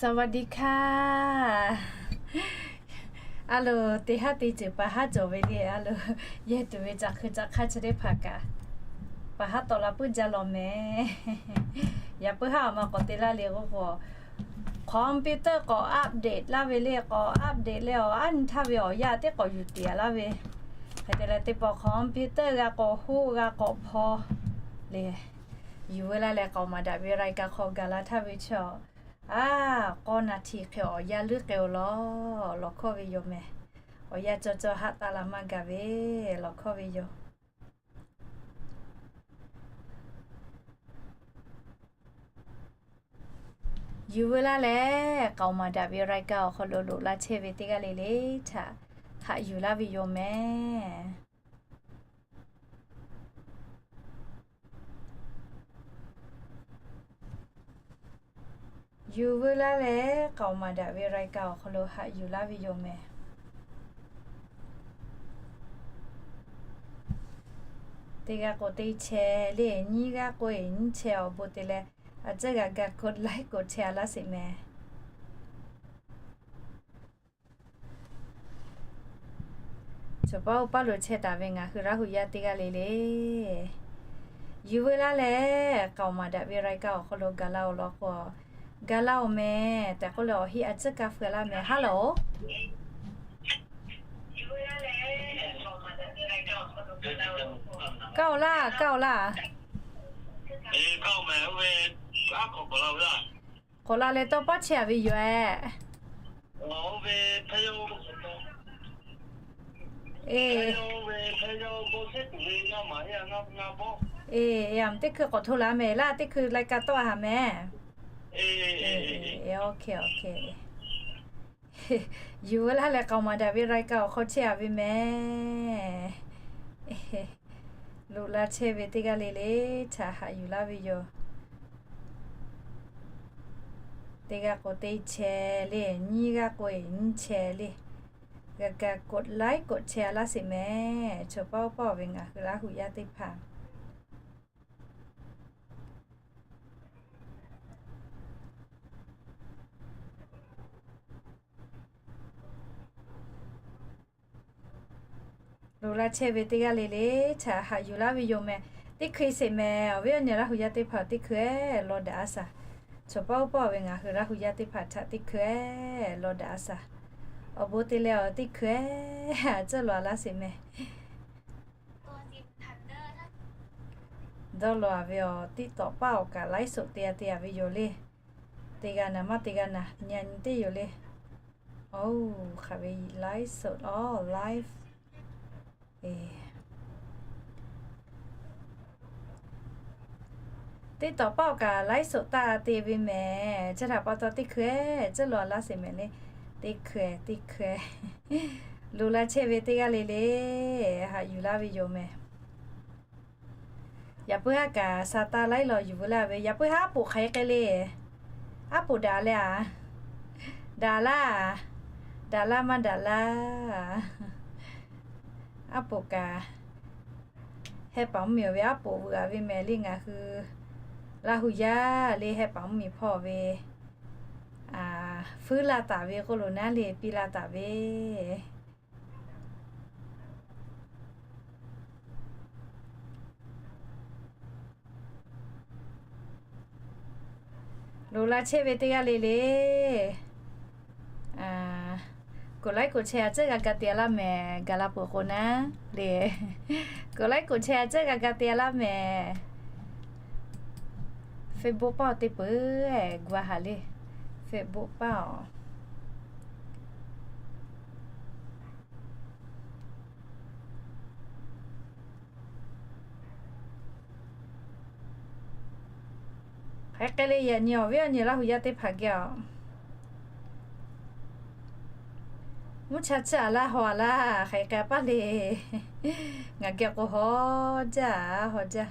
สวัสดีค่ะ A loˍ, teˇ haˉ teˇ ceuˬ pa haˉ cawˬ ve le. A loˍ, yehˬ tuˬ ve caꞈ hk'eu caꞈ hk'aˇ chi teˇ hpaˍ kaꞈ pa haˉ tawˍ la puiˉ jaˇ lawˬ mehˍ. Yaꞈ puiˉ haˉ awˬ ma k'awꞈ te laˇ le k'oˆ k'o, computer k'awꞈ update laˇ ve le. K'awꞈ update leh awˬ aˉ nyi htaˇ ve awˬ yanˇ teˇ k'awꞈ yuˬ tiˍ laˇ ve. Hk'e te leh teˇ pawˆ computer g'a k'awꞈ hoˆ g'a k'awꞈ hpaw le. Yuˬ veu laˇ leh k'aoˍ maˍ daꞈ ve รายการ hk'aw gaˬ la htaˇ ve chaw, a, k'awˇ naˍ htiꞈ hk'e awˬ yanˇ leuˉ k'ai-o lawˬ, lawˬ hkawˇ ve yoˬ mehˍ. Awˬ yanˇ cawˬ cawˬ haˆ taˍ la maˇ gaˬ ve, lawˬ hkawˇ ve yoˬ. Yuˬ veu laˇ leh k'aoˍ maˍ daꞈ ve รายการ awˬ hk'aw lo loꞈ la chehˇ ve teˇ g'aˇ le le htaꞈ haꞈ yuˬ laˇ ve yoˬ mehˍ. Yuˬ veu laˇ leh k'aoˍ maˍ daꞈ ve รายการ awˬ hk'aw lo haꞈ yuˬ laˇ ve yoˬ mehˍ. Teˇ g'aˇ k'o teˇ chehˇ le, nyiˇ g'aˇ k'o nyiˇ chehˇ awˬ bon te leh, a tcuhˉ g'a ga กดไลค์ กดแชร์ a laˇ sheˍ mehˍ. Chaw paˉ oˇ paˉ lo chehˇ taˍ ve ngaˬ hui Laˇ hu yaˇ teˇ g'aˇ le le, yuˬ veu laˇ leh k'aoˍ maˍ daꞈ ve รายการ awˬ hk'aw lo gaˬ la-oˬ lawˬ k'o, gaˬ la-oˬ mehˍ tehꞈ k'oˆ leh awˬ heˆ a tcuhˉ kaˇ feu laˇ mehˍ. Hello, kaˇ-oˬ laˇ, kaˇ-oˬ laˇ. K'awꞈ la leh tawˇ pawˆ chehˇ-a ve yoˬ-eh. Eˬ, eˬ, a, teˇ hkui k'awꞈ hto laˬ mehˍ laˇ, teˇ hkui รายการ tawˆ-a haˍ mehˍ. Yuˬ veu laˇ leh k'aoˍ maˍ daꞈ ve รายการ awˬ hk'aw chehˇ-a ve mehˍ. Loꞈ la chehˇ ve teˇ g'aˇ le le htaꞈ haꞈ yuˬ laˇ ve yoˬ. Teˇ g'aˇ k'o teˇ chehˇ le, nyiˇ g'aˇ k'o nyiˇ chehˇ le. G'a ga กดไลค์ กดแชร์ a laˇ sheˍ mehˍ. Chaw paˉ oˇ paˉ-oˬ ve ngaˬ hui Laˇ hu yaˇ teˇ hpaˍ loꞈ la chehˇ ve teˇ g'aˇ le le htaꞈ haꞈ yuˬ laˇ ve yoˬ mehˍ. Teˇ hkui sheˍ mehˍ. Awˬ viˉ awˬ nyi Laˇ hu yaˇ teˇ hpaˍ teˇ hkui-eh lawˬ daꞈ-a shaˍ. Chaw paˉ oˇ paˉ-oˬ ve ngaˬ hui Laˇ hu yaˇ teˇ hpaˍ htaꞈ teˇ hkui-eh lawˬ daꞈ-a shaˍ. Awˬ bon te leh awˬ teˇ hkui-eh a tcuhˉ lawˬ-a laˇ sheˍ mehˍ. Dawˇ law-a ve awˬ tiˉ tawꞈ paˆ awˬ kaꞈ ไลฟ์สด te-a te-a ve yoˬ le. Teˇ g'aˇ naˍ maˇ teˇ g'aˇ naˍ nyi-a nyi teˇ yoˬ le. Oˇ, hk'aˬ ve ไลฟ์สด awˬ live. Teˇ tawꞈ paˆ awˬ kaꞈ ไลฟ์สด taˇ te ve mehˍ. Chi htaꞈ pa taw teˇ hkui-eh tcuhˉ lawˬ-a laˇ sheˍ mehˍ le. Teˇ hkui-eh, teˇ hkui-eh loꞈ la chehˇ ve teˇ g'aˇ le le haꞈ yuˬ laˇ ve yoˬ mehˍ. Yaꞈ puiˉ haˉ kaꞈ sa taˇ laiˉ law yuˬ veu laˇ ve, yaꞈ puiˉ haˉ aˉ poꞈ hk'aˬ hk'e le. Aˉ poꞈ daꞈ leh-a, daꞈ laˇ, daꞈ laˇ maˇ daꞈ laˇ. Aˉ poꞈ kaꞈ, heh paˍ mvuhˇmiˬ awˬ ve aˉ poꞈ vuiˬ-a ve mehˍ le ngaˬ hui Laˇ hu yaˇ le heh paˍ mvuhˇmiˬ hpawˇ ve, fuiˉ laˇ taˍ ve k'oˆ lo naˉ le piˇ laˇ taˍ ve Loꞈ la chehˇ ve teˇ g'aˇ le le, กดไลค์ กดแชร์ a tcuhˉ g'a ga te-a laˇ mehˍ. Gaˬ la peuˬ k'o naˉ le, กดไลค์ กดแชร์ a tcuhˉ g'a ga te-a laˇ mehˍ. Facebook paˇ awˬ te peuˬ-eh, gu-a haˍ le. Facebook paˇ awˬ Hk'aˬ hk'e le yaꞈ nyi awˬ viˉ awˬ nyi Laˇ hu yaˇ teˇ hpaˍ geh-a, mvuhˇ cha tcuhˉ-a laˇ haw-a laˇ, hk'aˬ hk'e paˇ le. Ngaˬ geh k'o haw jaˇ, haw jaˇ.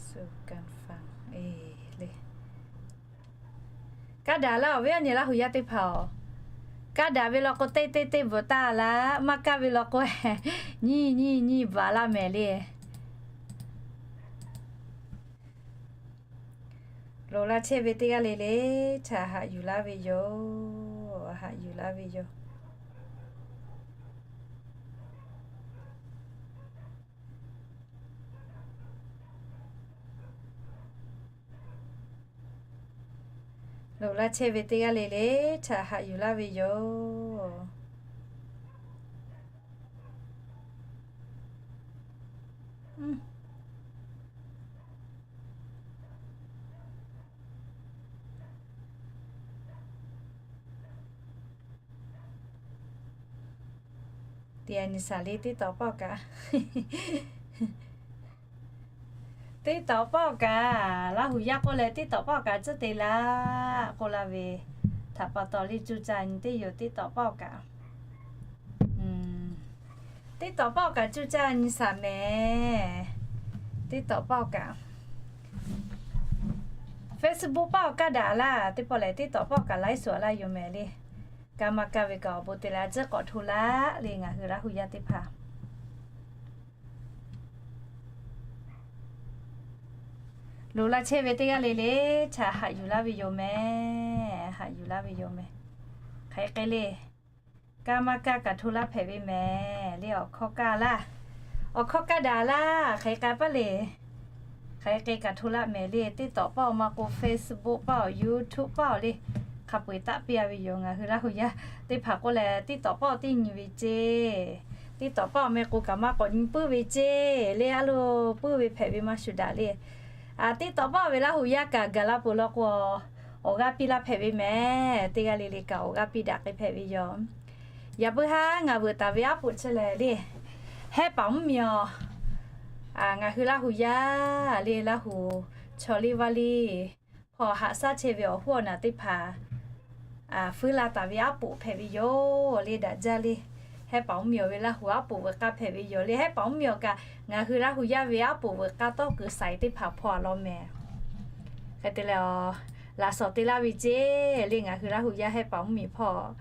Suh kanˇ faˍ-e le. Kaˇ daꞈ laˇ awˬ viˉ awˬ nyi Laˇ hu yaˇ teˇ hpaˍ-oˬ, Kaˇ daꞈ ve law k'o, teˇ teˇ teˇ bvuhꞈ taˇ laˇ. Maˇ kaˇ ve law k'o, nyiˇ nyiˇ nyiˇ bvuhꞈ laˇ mehˍ le. Loꞈ la chehˇ ve teˇ g'aˇ le le, htaꞈ haꞈ yuˬ laˇ ve yoˬ. Haꞈ yuˬ laˇ ve yoˬ. Loꞈ la chehˇ ve teˇ g'aˇ le le, htaꞈ haꞈ yuˬ laˇ ve yoˬ. Teˇ a nyi saˍ le, teˇ tawˍ pawˆ kaꞈ, teˇ tawˍ pawˆ kaꞈ, Laˇ huˍ yaˇ k'oˆ leh teˇ tawˍ pawˆ kaꞈ tcuhˉ te laˇ k'oˆ laˇ ve, htaꞈ pa taw le, cuˇ caˇ nyi teˇ yoˬ, teˇ tawˍ pawˆ kaꞈ. Teˇ tawˍ pawˆ kaꞈ cuˇ caˇ nyi saˍ mehˍ. Teˇ tawˍ pawˆ kaꞈ Facebook pawˆ kaˇ daꞈ laˇ. Teˇ pawˆ lehˬ, teˇ tawˍ pawˆ kaꞈ laiˉ suhˍ laˇ yoˬ mehˍ le. Kaˇ maˇ kaˇ ve kaꞈ awˬ bon te leh a ciˉ k'awꞈ hto laˇ le, ngaˬ hui Laˇ huˍ yaˇ teˇ hpaˍ. Loꞈ la chehˇ ve teˇ g'aˇ le le, htaꞈ haꞈ yuˬ laˇ ve yoˬ mehˍ. Haꞈ yuˬ laˇ ve yoˬ mehˍ. Hk'aˬ hk'e le, kaˇ maˇ kaˇ kaꞈ hto laˇ hpehꞈ ve mehˍ le. Awˬ hkawˇ kaˇ laˇ. Awˬ hkawˇ kaˇ daꞈ laˇ. Hk'aˬ hk'e k'ai paˇ le. Hk'aˬ hk'e k'ai kaꞈ hto laˇ mehˍ le. Teˇ tawˍ pawˆ maˇ k'o, Facebook pawˆ, YouTube pawˆ le, hk'a peu-eˬ taˆ piˇ a ve yoˬ. Ngaˬ hui Laˇ huˍ yaˇ teˇ hpaˍ k'oˆ leh, teˇ tawˍ pawˆ teˇ nyi ve ceˇ. Teˇ tawˍ pawˆ meh k'o kaꞈ maˇ k'awꞈ nyi puiˉ ve ceˇ le. A lo, puiˉ ve hpehꞈ ve maˇ shuˍ daꞈ le. Teˇ tawˍ pawˆ ve Laˇ huˍ yaˇ kaꞈ gaˬ la peuˬ law k'o, awˬ g'aˇ piˇ laˇ hpehꞈ ve mehˍ. Teˇ g'aˇ le le kaꞈ awˬ g'aˇ piˇ daꞈ k'ai hpehꞈ ve yoˬ. Yaꞈ puiˉ haˉ ngaˬ veuꞈ taˍ ve aˉ poꞈ chi lehˬ le, Hehˉ paˍ mvuhˇmiˬ awˬ, ngaˬ hui Laˇ huˍ yaˇ le, Laˇ huˍ chaw liˇ vaˇ liˇ hpaw haꞈ shaˉ chehˇ ve awˬ hoˉ awˬ naˬ teˇ hpaˍ fuiˉ la taˍ ve aˉ poꞈ hpehꞈ ve yoˬ le. Daꞈ jaˇ le. Hehˉ paˍ mvuhˇmiˬ awˬ ve Laˇ huˍ aˉ poꞈ veuꞈ k'aˇ hpehꞈ ve yoˬ le. Hehˉ paˍ mvuhˇmiˬ awˬ kaꞈ ngaˬ hui Laˇ huˍ yaˇ ve aˉ poꞈ veuꞈ k'aˇ tawˇ kuiˬ shaiˍ teˇ hpaˍ hpaw a law mehˍ. Hk'e te leh, laꞈ shawnˍ te laˇ ve ceˇ le. Ngaˬ hui Laˇ huˍ yaˇ Hehˉ paˍ mvuhˇmiˬ hpaw,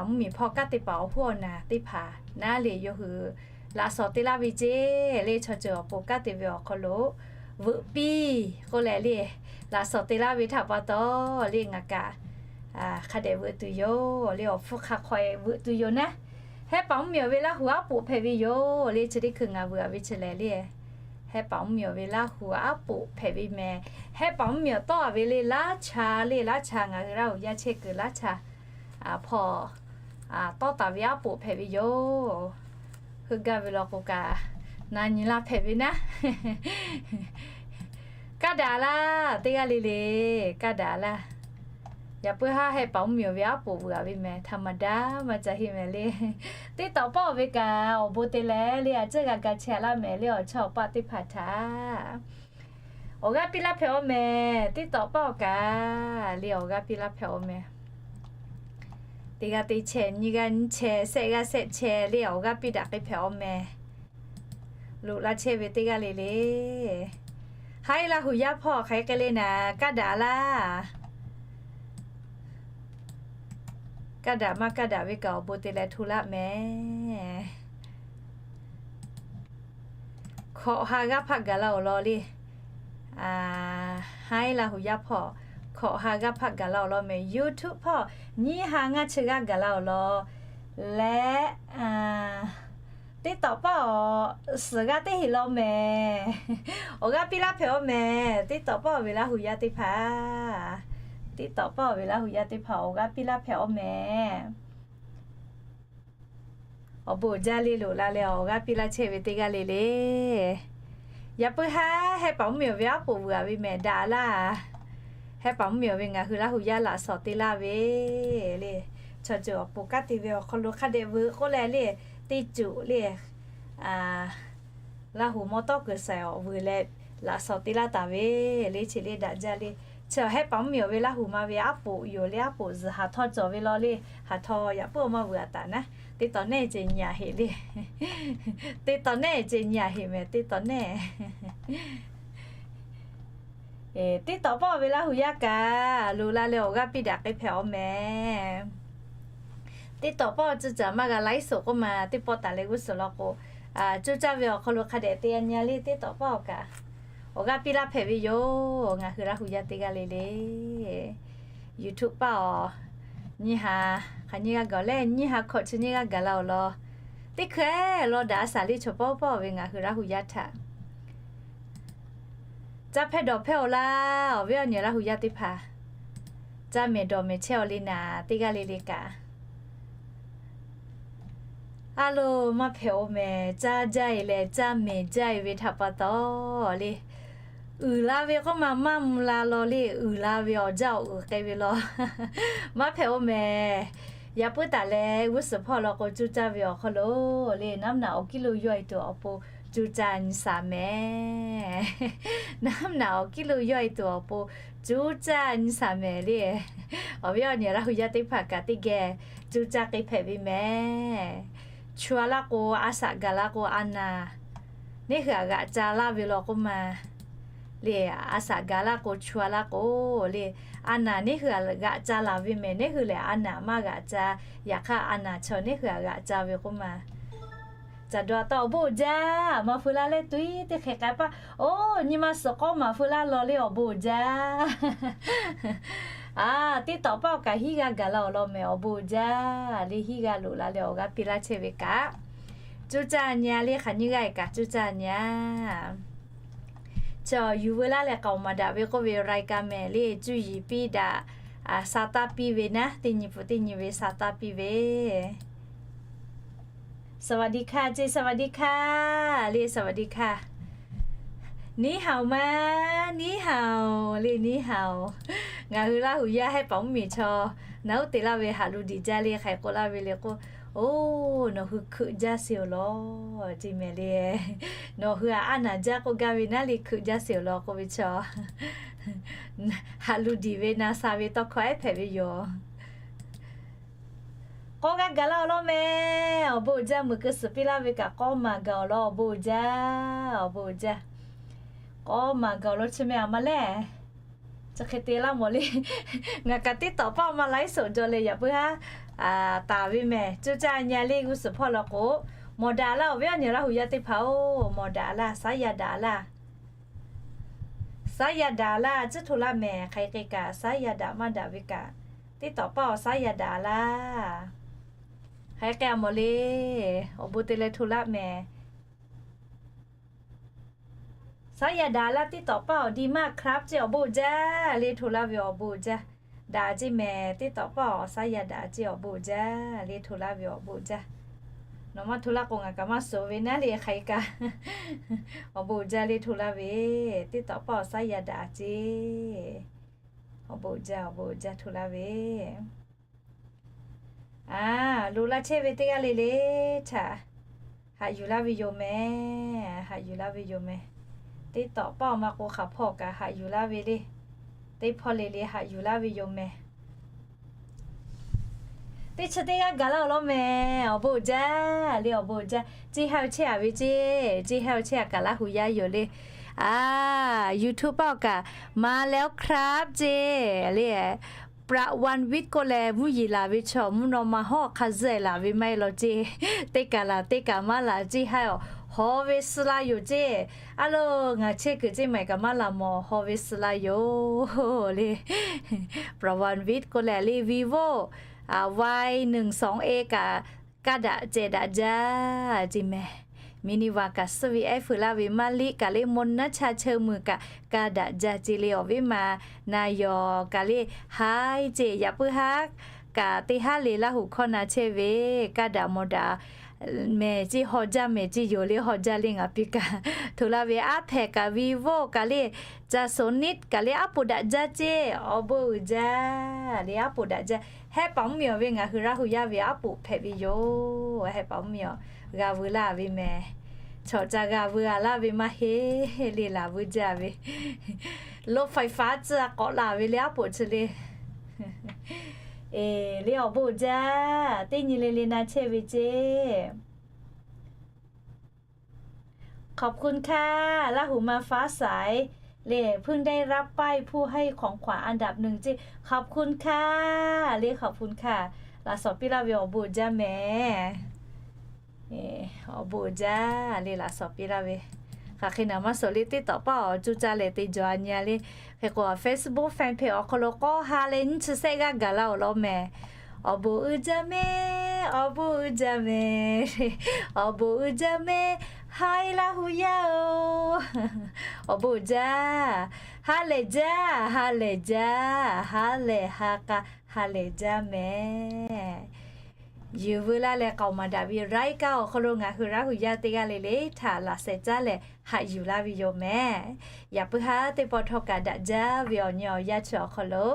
mvuhˇmiˬ hpaw kanˉ te paˍ awˬ hoˉ awˬ naˬ teˇ hpaˍ naˉ le, yawˇ hui laꞈ shawnˍ te laˇ ve ceˇ le. Chaw ceuˬ awˬ pon kanˉ te ve awˬ hk'aw lo veuꞈ piˇ k'oˆ leh le, laꞈ shawnˍ te laˇ ve htaꞈ pa taw le, ngaˬ kaꞈ hk'a dehꞈ veuꞈ tuˬ yoˬ le. Awˬ hpfuhˇ hk'a hk'aw e veuꞈ tuˬ yoˬ naˉ. Hehˉ paˍ mvuhˇmiˬ awˬ ve Laˇ huˍ aˉ poꞈ hpehꞈ ve yoˬ le. Chi teˇ hkui ngaˬ veuꞈ a ve chi lehˬ le, Hehˉ paˍ mvuhˇmiˬ awˬ ve Laˇ huˍ aˉ poꞈ hpehꞈ ve mehˍ. Hehˉ paˍ mvuhˇmiˬ awˬ tawˆ a ve le, Laˇ cha le, Laˇ cha ngaˬ hui Laˇ huˍ yaˇ chehˇ kuiˬ Laˇ cha hpaw tawˆ taˍ ve aˉ poꞈ hpehꞈ ve yoˬ. Heuˆ gaˇ ve law k'o kaꞈ, na nyi laˇ hpehꞈ ve naˉ. Kaˇ daꞈ laˇ, teˇ g'aˇ le le, kaˇ daꞈ laˇ. Yaꞈ puiˉ haˉ Hehˉ paˍ mvuhˇmiˬ awˬ ve aˉ poꞈ veuꞈ a ve mehˍ, htaꞈ maˍ daꞈ maˇ ca heˆ mehˍ le. Teˇ tawˍ pawˆ ve kaꞈ awˬ bon te leh le, a ciˉ g'a ga chehˇ a laˇ mehˍ le. Awˬ chawˇ awˬ paˆ teˇ hpaˍ htaꞈ awˬ g'aˇ piˇ laˇ hpehꞈ-aw mehˍ. Teˇ tawˍ pawˆ kaꞈ le, awˬ g'aˇ piˇ laˇ hpehꞈ-aw mehˍ. Teˇ g'aˇ teˇ chehˇ, nyiˇ g'aˇ nyiˇ chehˇ, shehˆ g'aˇ shehˆ chehˇ le, awˬ g'aˇ piˇ daꞈ k'ai hpehꞈ-aw mehˍ. Loꞈ la chehˇ ve teˇ g'aˇ le le, haiˉ Laˇ huˍ yaˇ hpawˇ hk'aˬ hk'e le naˍ, kaˇ daꞈ laˇ. Kaˇ daꞈ maˇ kaˇ daꞈ ve kaꞈ awˬ bon te leh hto laˇ mehˍ. Hkawꞈ ha g'aˇ hpaˆ gaˬ la-oˬ law le. Haiˉ Laˇ huˍ yaˇ hpawˇ hkawꞈ ha g'aˇ hpaˆ gaˬ la-oˬ law mehˍ. YouTube hpawˇ nyiˇ ha ngaˇ chi g'aˇ gaˬ la-oˬ law leh, teˇ tawˍ pawˆ suhˍ g'aˇ teˇ heˍ law mehˍ. Awˬ g'aˇ piˇ laˇ hpehꞈ-aw mehˍ. Teˇ tawˍ pawˆ ve Laˇ huˍ yaˇ teˇ hpaˍ, teˇ tawˍ pawˆ ve Laˇ huˍ yaˇ teˇ hpaˍ awˬ g'aˇ piˇ laˇ hpehꞈ-aw mehˍ. Awˬ bon jaˇ le, loꞈ la leh awˬ g'aˇ piˇ laˇ chehˇ ve teˇ g'aˇ le le. Yaꞈ puiˉ haˉ Hehˉ paˍ mvuhˇmiˬ awˬ ve aˉ poꞈ veuꞈ a ve mehˍ, daꞈ laˇ. Hehˉ paˍ mvuhˇmiˬ awˬ ve ngaˬ hui Laˇ huˍ yaˇ laꞈ shawnˍ te laˇ ve le. Chaw ceuˬ awˬ pon kanˉ te ve awˬ hk'aw lo hk'a dehꞈ veuꞈ k'oˆ leh le, teˇ cuˬ le, Laˇ huˍ mawˇ tawˆ kuiˬ shaiˍ awˬ vuiˬ leh laꞈ shawnˍ te laˇ taˍ ve le. Chi le daꞈ jaˇ le. Chi Hehˉ paˍ mvuhˇmiˬ awˬ ve Laˇ huˍ ma ve aˉ poꞈ yoˬ le. Aˉ poꞈ zuhˬ haˍ htawˇ cawˬ ve law le. Haˍ htawˇ yaꞈ puiˉ awˬ maˇ veuꞈ a taˍ naˉ, teˇ tawˍ nehˆ ceh nyi a heꞈ le. Teˇ tawˍ nehˆ ceh nyi a heꞈ mehˍ, teˇ tawˍ nehˆ. Teˇ tawˍ pawˆ ve Laˇ huˍ yaˇ kaꞈ loꞈ la leh awˬ g'aˇ piˇ daꞈ k'ai hpehꞈ-aw mehˍ. TikTok paˇ awˬ cuˇ caˍ maˇ g'a ไลฟ์สด k'oˆ ma teˇ pawˆ taˍ leh g'uˇ suhˍ law k'o, cuˇ caˇ ve awˬ hk'aw lo hk'a dehꞈ te a nyi a le, TikTok paˇ awˬ kaꞈ awˬ g'aˇ piˇ laˇ hpehꞈ ve yoˬ. Ngaˬ hui Laˇ hu yaˇ teˇ g'aˇ le le, YouTube paˇ awˬ nyiˇ ha, hk'aˬ nyiˇ g'aˇ gaˬ leh nyiˇ ha hkawꞈ chi nyiˇ g'aˇ gaˬ la awˬ lawn, teˇ hkui-eˬ law daꞈ a shaˍ le chaw pawˆ pawˆ ve ngaˬ hui Laˇ hu yaˇ htaꞈ caˇ hpehˇ dawˬ hpehˇ awˬ laˇ. Awˬ viˉ awˬ nyi Laˇ hu yaˇ teˇ hpaˍ, caˇ mehˍ dawˬ mehˍ chehˇ awˬ le naˍ, teˇ g'aˇ le le kaꞈ a loˬ maˇ hpehꞈ-oˬ mehˍ. Caˇ jaˇ e leh caˇ mehˍ jaˇ e ve htaꞈ pa taw le, uiˍ la ve k'oˆ ma maˇ mvuh la law le, uiˍ la ve awˬ jaˇ awˬ uiˍ k'ai ve law maˇ hpehꞈ-oˬ mehˍ. Yaꞈ puiˉ taˍ leh g'uˇ suhˍ hpawˇ law k'o, cuˇ caˇ ve awˬ hk'aw lo le, naˉ naˍ awˬ kiˉ lo yawˇ e tuˬ awˬ pon cuˇ caˇ nyi shaˍ mehˍ. Naˉ naˍ awˬ kiˉ lo yawˇ e tuˬ awˬ pon cuˇ caˇ nyi shaˍ mehˍ le. Awˬ viˉ awˬ nyi Laˇ hu yaˇ teˇ hpaˍ kaꞈ teˇ geh cuˇ caˇ k'ai hpehꞈ ve mehˍ. Chu a laˇ k'o, a shaꞈ gaˬ laˇ k'o, a naˍ neˇ hui aꞈ g'aꞈ ca laˇ ve law k'oˆ ma le. A shaꞈ gaˬ laˇ k'o, chu a laˇ k'o le, a naˍ neˇ hui aꞈ g'aꞈ ca laˬ ve mehˍ. Neˇ hui lehˬ a naˍ maˇ g'aꞈ ca. Yaꞈ hk'aˇ a naˍ chaw neˇ hui aꞈ g'aꞈ ca ve k'oˆ ma, caˬ daw a taw awˬ bon uiˍ jaˇ. Maˍ feu laˇ leh tuiˉ teˇ hk'e k'ai paˇ, oˬ, nyi ma suhˍ k'awˇ maˍ feu laˇ law le, awˬ bon uiˍ jaˇ. A, TikTok paˇ awˬ kaꞈ hiˉ g'a gaˬ la awˬ lawn mehˍ, awˬ bon uiˍ jaˇ le. Hiˉ g'a loꞈ la leh awˬ g'aˇ piˇ laˇ chehˇ ve kaꞈ, cuˇ caˇ nyi a le. Hk'aˬ nyiˇ g'aˇ e kaꞈ cuˇ caˇ nyi a. Chi yuˬ veu laˇ leh k'aoˍ maˍ daꞈ ve k'oˆ ve รายการ mehˍ le. Cuˇ yiˍ piˇ daꞈ, a, sa taˇ piˇ ve naˉ, teˇ nyi pfuhˍ teˇ nyi ve sa taˇ piˇ ve สวัสดีค่ะ ceˇ, สวัสดีค่ะ le, สวัสดีค่ะ. 你好吗, 你好 le, 你好. Ngaˬ hui Laˇ hu yaˇ hehˉ paˍ mvuhˇmiˬ chaw naˉ uˉ te laˇ ve haꞈ lu diˍ jaˇ le. Hk'aiˍ k'oˆ laˇ ve le k'o, oˬ, nawˬ hui hkeuꞈ jaˇ sheˍ awˬ lawn ceˇ mehˍ le. Nawˬ hui aꞈ a naˍ jaˇ k'oˆ gaˇ ve naˉ le, hkeuꞈ jaˇ sheˍ awˬ lawn k'oˆ ve chaw haꞈ lu diˍ ve na sha ve tawˇ hkawˇ ehˉ hpehꞈ ve yoˬ. K'awˇ g'aˇ gaˬ laˇ awˬ lawn mehˍ, awˬ bon uiˍ jaˇ. Meuꞈ keu suhˍ piˇ laˇ ve kaꞈ k'awˇ maˍ gaˬ awˬ lawn, awˬ bon uiˍ jaˇ, awˬ bon uiˍ jaˇ. K'awˇ maˍ gaˬ awˬ lawn chi mehˍ a ma lehˬ, chi hk'e te laˇ mawˬ le. Ngaˬ kaꞈ TikTok paˇ awˬ ma ไลฟ์สด jaw leh yaꞈ puiˉ haˉ taˍ ve mehˍ. Cuˇ caˇ nyi a le g'uˇ suhˍ hpawˇ law k'o, mawˬ daꞈ laˇ. Awˬ viˉ awˬ nyi Laˇ hu yaˇ teˇ hpaˍ-oˬ, mawˬ daꞈ laˇ. Saˉ yaˇ daꞈ laˇ. Saˉ yaˇ daꞈ laˇ, tcuhˉ hto laˇ mehˍ. Hk'aˬ hk'e kaꞈ saˉ yaˇ daꞈ maˇ daꞈ ve kaꞈ, TikTok paˇ awˬ saˉ yaˇ daꞈ laˇ. Hk'aˬ hk'e a mawˬ le, awˬ bon te leh hto laˇ mehˍ. Saˉ yaˇ daꞈ laˇ. TikTok paˇ awˬ ดีมากครับ ceˇ, awˬ bon uiˍ jaˇ le, hto laˇ ve awˬ bon uiˍ jaˇ. Daꞈ ceˇ mehˍ, TikTok paˇ awˬ saˉ yaˇ daꞈ ceˇ, awˬ bon uiˍ jaˇ le, hto laˇ ve awˬ bon uiˍ jaˇ. Nawˬ maˇ hto laˇ k'o ngaˬ kaꞈ maˇ suhˍ ve naˉ le. Hk'aˬ hk'e kaꞈ awˬ bon uiˍ jaˇ le, hto laˇ ve. TikTok paˇ awˬ saˉ yaˇ daꞈ ceˇ, awˬ bon uiˍ jaˇ, awˬ bon uiˍ jaˇ, hto laˇ ve. A, loꞈ la chehˇ ve teˇ g'aˇ le le htaꞈ haꞈ yuˬ laˇ ve yoˬ mehˍ, haꞈ yuˬ laˇ ve yoˬ mehˍ. TikTok paˇ awˬ ma k'o hk'aˬ hpawˇ kaꞈ haꞈ yuˬ laˇ ve le. Teˇ hpawˇ le le haꞈ yuˬ laˇ ve yoˬ mehˍ. Teˇ chi teˇ g'aˇ gaˬ laˇ awˬ lawn mehˍ, awˬ bon uiˍ jaˇ le, awˬ bon uiˍ jaˇ. Ceˇ haˉ-oˬ chehˇ a ve ceˇ, ceˇ haˉ-oˬ chehˇ a kaꞈ Laˇ hu yaˇ yoˬ le. A, YouTube paˇ awˬ kaꞈ มาแล้วครับ ceˇ le. ประวันวิทย์ k'oˆ leh mvuhˇ yeˬ laˬ ve chaw mvuhˇ naw ma hawˉ hk'a zuhˆ-e laˬ ve maˇ heˆ law ceˇ. Teˇ kaꞈ laˬ, teˇ kaꞈ maˇ laˬ, ceˇ haˉ-oˬ, hawˬ ve suh la yoˬ ceˇ. A loˬ, ngaˬ chehˇ kuiˬ ceˇ maˬ kaꞈ maˇ laˬ mawˬ, hawˬ ve suh la yoˬ le. ประวันวิทย์ k'oˆ leh le, Vivo Y หนึ่งสอง A kaꞈ kaˇ daꞈ ceh daꞈ jaˇ ceˇ mehˍ. Mini wa kaꞈ suhˆ ve ehˉ feu laˇ ve maˇ liˇ kaꞈ le, มนต์นัชชา เชิงหมื่น kaꞈ kaˇ daꞈ jaˇ ceˇ le. Awˬ viˉ ma na yawˬ kaꞈ le, haiˉ ceˇ. Yaꞈ puiˉ haˉ kaꞈ teˇ haˉ le Laˇ hu hkawˇ na chehˇ ve, kaˇ daꞈ mawˬ daꞈ mehˍ ceˇ, haw jaˇ mehˍ ceˇ yoˬ le. Haw jaˇ le, ngaˬ piˇ kaꞈ hto laˇ ve. Aˉ hpehꞈ kaꞈ Vivo kaꞈ le, ca so niˆ kaꞈ le, aˉ poꞈ daꞈ jaˇ ceˇ, awˬ bon uiˍ jaˇ le, aˉ poꞈ daꞈ jaˇ. Hehˉ paˍ mvuhˇmiˬ awˬ ve ngaˬ hui Laˇ hu yaˇ ve aˉ poꞈ hpehꞈ ve yoˬ. Hehˉ paˍ mvuhˇmiˬ awˬ g'a veu laˇ ve mehˍ. Chaw ca g'a veu a laˇ ve maˇ heˆ le, laˬ veu jaˇ ve. รถไฟฟ้า tcuh a k'awꞈ laˬ ve le, aˉ poꞈ chi le. Eˬ le, awˬ bon uiˍ jaˇ. Teˇ nyi le le na chehˇ ve ceˇ. ขอบคุณค่ะ Laˇ hu ma ฟ้าใส le, เพิ่งได้รับป้ายผู้ให้ของขวัญอันดับหนึ่ง ceˇ. ขอบคุณค่ะ le, ขอบคุณค่ะ Laꞈ shawnˍ piˇ laˇ ve awˬ bon uiˍ jaˇ mehˍ. Awˬ bon uiˍ jaˇ le, laꞈ shawnˍ piˇ laˇ ve. Hk'aˬ hk'e naˍ maˇ shawnˍ le, TikTok paˇ awˬ cuˇ caˇ lehˬ te jawˬ a nyi a le. Hk'e k'o Facebook fan page awˬ hk'aw lo k'awˇ ha leh nyiˇ chi sehˆ g'aˇ gaˬ la awˬ lawn mehˍ. Awˬ bon uiˍ jaˇ mehˍ, awˬ bon uiˍ jaˇ mehˍ, awˬ bon uiˍ jaˇ mehˍ, hai Laˇ huˍ yaˇ-oˬ. Awˬ bon uiˍ jaˇ, ha lehˬ jaˇ, ha lehˬ jaˇ, ha lehˬ ha k'a, ha lehˬ jaˇ mehˍ. Yuˬ veu laˇ leh k'aoˍ maˍ daꞈ ve รายการ awˬ hk'aw lo ngaˬ hui Laˇ huˍ yaˇ teˇ g'aˇ le le htaꞈ laꞈ sheh caˉ leh haꞈ yuˬ laˇ ve yoˬ mehˍ. Yaꞈ puiˉ haˉ teˇ pawˆ htawˇ kaꞈ daꞈ jaˇ ve awˬ nyi awˬ yanˇ chi awˬ hk'aw lo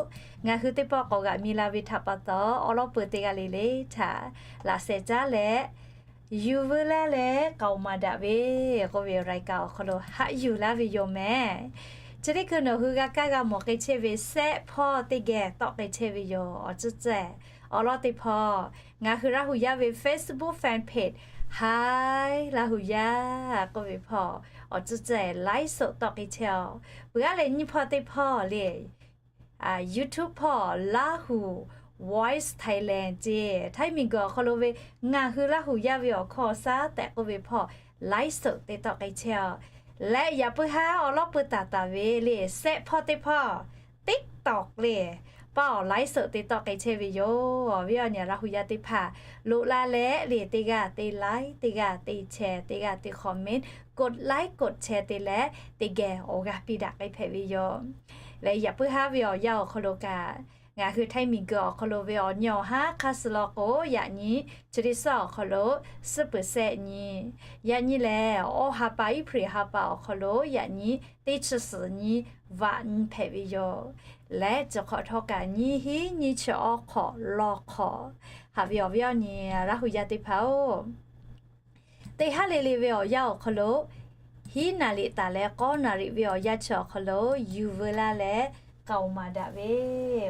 ngaˬ hui teˇ pawˆ k'awꞈ g'aꞈ mi la ve htaꞈ pa taw, awˉ lawˉ peu teˇ g'aˇ le le htaꞈ laꞈ sheh caˉ leh, yuˬ veu laˇ leh k'aoˍ maˍ daꞈ ve k'oˆ ve รายการ awˬ hk'aw lo haꞈ yuˬ laˇ ve yoˬ mehˍ. Chi teˇ hkui nawˬ hui g'a kaˇ g'a mawˬ k'ai chehˇ ve sehˆ hpawˇ teˇ geh tawˆ k'ai chehˇ ve yoˬ. Awˬ tcuhˉ tcuhˉ awˉ lawˉ teˇ hpawˇ, ngaˬ hui Laˇ huˍ yaˇ ve Facebook fan page hai Laˇ huˍ yaˇ k'oˆ ve hpawˇ awˬ tcuhˉ tcuhˉ ไลฟ์สด tawˆ k'ai chehˇ-oˬ. Peuˬ aˉ lehˬ nyiˇ hpawˇ teˇ hpawˇ le YouTube hpawˇ Lahu Voice Thailand ceˇ, Htaiˇ miˬguiˬ awˬ hk'aw lo ve ngaˬ hui Laˇ huˍ yaˇ ve awˬ hkawˇ awˬ shaˉ tehꞈ k'oˆ ve hpawˇ ไลฟ์สด te tawˆ k'ai chehˇ-oˬ. Leh yaꞈ puiˉ haˉ awˉ lawˉ peu taˍ taˍ ve le sehˆ hpawˇ teˇ hpawˇ TikTok le paˇ awˬ ไลฟ์สด te tawˆ k'ai chehˇ ve yoˬ. Viˉ awˬ nyi Laˇ huˍ yaˇ teˇ hpaˍ loꞈ la leh le teˇ g'aˇ te like, teˇ g'aˇ te share, teˇ g'aˇ te comment, กดไลค์ กดแชร์ te leh teˇ geh awˬ g'aˇ piˇ daꞈ k'ai hpehꞈ ve yoˬ. Leh yaꞈ puiˉ haˉ ve awˬ yanˇ awˬ hk'aw lo kaꞈ, ngaˬ hui Htaiˇ miˬguiˬ awˬ hk'aw lo ve awˬ nyi awˬ haˉ hk'aˇ suh law k'o, yaꞈ nyi chi teˇ suhˉ awˬ hk'aw lo suhˉ peuˬ sehˆ nyi, yaꞈ nyi lehˬ awˇ ha pa April ha pa awˬ hk'aw lo yaꞈ nyi teˇ chi suhˍ nyi vaꞈ nyi hpehꞈ ve yoˬ. Leh chi hk'awꞈ htawˇ kaꞈ nyiˇ hinˉ nyiˇ chi awˇ hk'awꞈ law hk'awꞈ, haꞈ ve awˬ viˉ awˬ nyi Laˇ huˍ yaˇ teˇ hpaˍ-oˬ, teˇ haˉ le le ve awˬ yanˇ awˬ hk'aw lo hiˉ naˍ riˍ taˍ leh k'awˇ naˍ riˍ ve awˬ yanˇ chi awˬ hk'aw lo yuˬ veu laˇ leh k'aoˍ maˍ daꞈ ve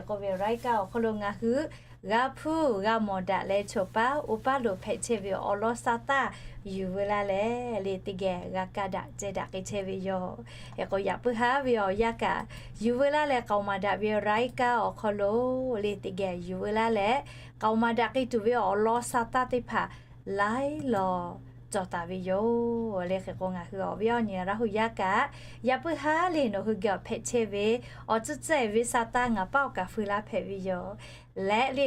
k'oˆ ve รายการ awˬ hk'aw lo ngaˬ hui g'a hpuˇ g'a mawˬ daꞈ leh choˬ paˉ oˇ paˉ loˍ hpehꞈ chehˇ ve awˬ lawn sha taˇ yuˬ veu laˇ leh le teˇ geh g'a kaˇ daꞈ ceh daꞈ k'ai chehˇ ve yoˬ. Hk'e k'o yaꞈ puiˉ haˉ ve awˬ yanˇ kaꞈ yuˬ veu laˇ leh k'aoˍ maˍ daꞈ ve รายการ awˬ hk'aw lo le teˇ geh yuˬ veu laˇ leh k'aoˍ maˍ daꞈ k'ai tuˬ ve awˬ lawn sha taˇ teˇ hpaˍ laiˉ law cawˬ taˍ ve yoˬ. Le hk'e k'o ngaˬ hui awˬ viˉ awˬ nyi Laˇ huˍ yaˇ kaꞈ yaꞈ puiˉ haˉ le nawˬ hui geh awˬ hpehꞈ chehˇ ve awˬ tcuhˉ tcuhˉ ve sha taˇ ngaˬ paˉ awˬ kaꞈ feu laˇ hpehꞈ ve yoˬ. Leh le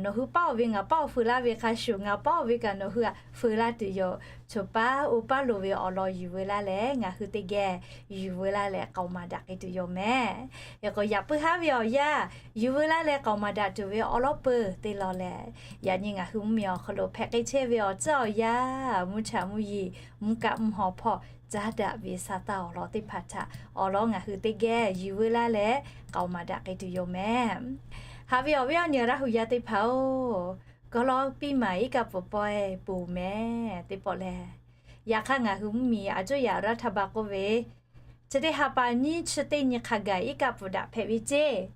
nawˬ hui paˉ awˬ ve ngaˬ paˉ awˬ feu laˇ ve hk'a shuˍ, ngaˬ paˉ awˬ ve kaꞈ nawˬ hui htaꞈ feu laˇ tuˬ yoˬ. Choˬ paˉ oˇ paˉ loˍ ve awˬ lawn yuˬ veu laˇ leh ngaˬ hui teˇ geh yuˬ veu laˇ leh k'aoˍ maˍ daꞈ k'ai tuˬ yoˬ mehˍ. Hk'e k'o yaꞈ puiˉ haˉ ve awˬ yanˇ yuˬ veu laˇ leh k'aoˍ maˍ daꞈ tuˬ ve awˬ lawn peuˬ teˇ lawn lehˬ, yaꞈ nyi ngaˬ hui mvuhˇmiˬ awˬ hk'aw lo hpehꞈ k'ai chehˇ ve awˬ tcuhˉ awˬ yanˇ mvuhˇ cha mvuhˇ yeˬ mvuhˇ kaˆ mvuhˇ haw hpawˇ caˉ daꞈ ve sha taˇ awˬ lawn teˇ hpaˍ htaꞈ awˬ lawn ngaˬ hui teˇ geh yuˬ veu laˇ leh k'aoˍ maˍ daꞈ k'ai tuˬ yoˬ mehˍ. Haꞈ ve awˬ viˉ awˬ nyi Laˇ huˍ yaˇ teˇ hpaˍ-oˬ, ก็รอปีใหม่ iˉ kaˆ pfuhˍ pawehˇ peuˬ mehˍ teˇ pawˆ lehˬ. Yaꞈ hk'aˇ ngaˬ hui mvuhˇmiˬ a cuˇ yaꞈ รัฐบาล k'oˆ ve, chi teˇ ha pa nyiˇ chi teˇ nyi hk'a gaˬ iˉ kaˆ pfuhˍ daꞈ hpehꞈ ve ceˇ.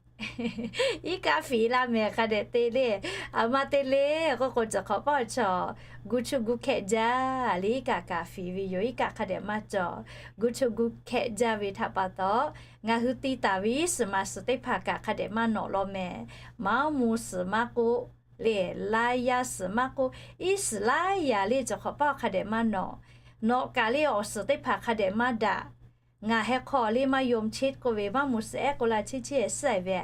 Iˉ kaˆ fiˍ laˇ mehˍ hk'a dehꞈ te le. Aˬ ma te le k'oˆ k'o, cawˬ hk'awꞈ paˆ awˬ chaw gu chu gu hkehˆ jaˇ le, iˉ kaˆ kaꞈ fiˍ ve yoˬ. Iˉ kaˆ hk'a dehꞈ maˇ cawˬ. Gu chu gu hkehˆ jaˇ ve htaꞈ pa taw, ngaˬ hui te taˍ ve iˉ shiˍ maˍ shiˍ teˇ hpaˍ kaꞈ hk'a dehꞈ maˇ nawꞈ law mehˍ. Maˇ mu shiˍ maˇ k'oˆ le, laiˉ yaˇ shiˍ maˇ k'oˆ, iˉ shiˍ laiˉ yaˇ le cawˬ hk'awꞈ paˆ hk'a dehꞈ maˇ nawꞈ. Nawꞈ kaꞈ le awˬ shiˍ teˇ hpaˍ hk'a dehꞈ maˇ daꞈ. Ngaˬ heh hk'aw le maˇ yom cheˇ k'oˆ ve, maˇ mu shiˍ ehˉ k'oˆ la cheˇ cheˇ shiˉ ve.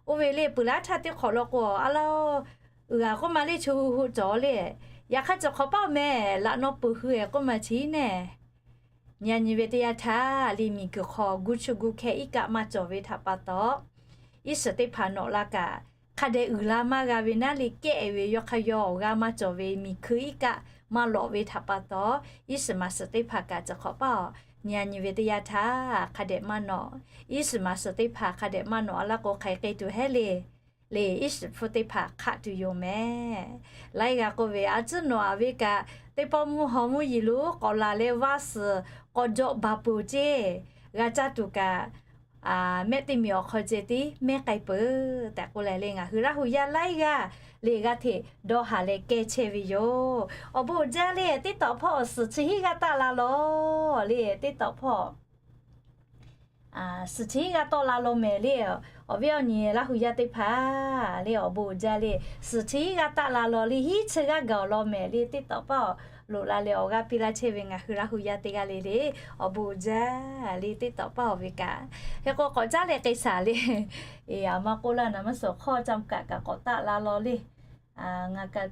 Oˇ ve le peuˬ laˇ htaˇ teˇ hk'awꞈ law k'o, a laˇ-oˬ, uiˍ g'a k'oˆ ma le, chu hu hu cawˬ le. Yaꞈ hk'aˇ cawˬ hk'awꞈ paˆ mehˍ, laꞈ naw peuˬ hui-e k'oˆ ma chi nehˬ. Nyi a nyi ve teˇ yanˇ htaˇ le, miˬguiˬ hk'aw gu chu gu hkehˆ iˉ kaˆ maˇ cawˬ ve htaꞈ pa taw, iˉ shiˍ teˇ hpaˍ nawꞈ la kaꞈ hk'a dehꞈ uiˍ la maˇ g'a ve naˉ le, kehˆ ve yawˇ hk'a yawˇ awˬ g'aˇ maˇ cawˬ ve, miˬ hkui iˉ kaˆ maˇ lawꞈ ve htaꞈ pa taw, iˉ shiˍ maˍ shiˍ teˇ hpaˍ kaꞈ cawˬ hk'awꞈ paˆ-oˬ, nyi a nyi ve teˇ yanˇ htaˇ hk'a dehꞈ maˇ nawꞈ. Iˉ shiˍ maˍ shiˍ teˇ hpaˍ hk'a dehꞈ maˇ nawꞈ a laˇ k'o, hk'aˬ hk'e k'ai tuˬ hehˉ le. Le iˉ shiˍ hpu teˇ hpaˍ hk'aˆ tuˬ yoˬ mehˍ. Laiˉ g'a k'oˆ ve, a ciˉ nawꞈ a ve kaꞈ teˇ pawˆ mvuhˇ haw mvuhˇ yeˬ lo k'awꞈ laˬ leh vaˇ suhˍ k'awꞈ jawꞈ baˬ peuˬ ceˇ. G'a caˇ tuˬ kaꞈ mehˆ teˇ miˬ awˬ hk'aw ceh tiˉ mehˆ k'ai peuˬ tehꞈ k'oˆ leh le, ngaˬ hui Laˇ huˍ yaˇ laiˉ g'aˇ le g'aˇ hteꞈ dawˇ haˍ leh kehˇ chehˇ ve yoˬ. Awˬ bon uiˍ jaˇ le, teˇ tawꞈ hpawˇ awˬ suhˍ chi hiˉ g'aˇ taˆ la lawˬ le, teˇ tawꞈ hpawˇ suhˍ htiˇ g'a tawˆ la law mehˍ le. Awˬ viˉ awˬ nyi Laˇ hu yaˇ teˇ hpaˍ le, awˬ bon uiˍ jaˇ le. Suhˍ htiˇ g'a taˆ la law le, hiˉ chi g'aˇ gaˬ awˬ law mehˍ le, TikTok paˆ awˬ loꞈ la leh awˬ g'aˇ piˇ laˇ chehˇ ve ngaˬ hui Laˇ hu yaˇ teˇ g'aˇ le le, awˬ bon uiˍ jaˇ le, TikTok paˆ awˬ ve kaꞈ. Hk'e k'o k'awꞈ caˉ leh k'ai shaˍ le. Eˬ, aˬ ma k'oˆ laˇ na maˇ suhˍ, ข้อจำกัด kaꞈ k'awꞈ taˆ la law le. Ngaˬ kaꞈ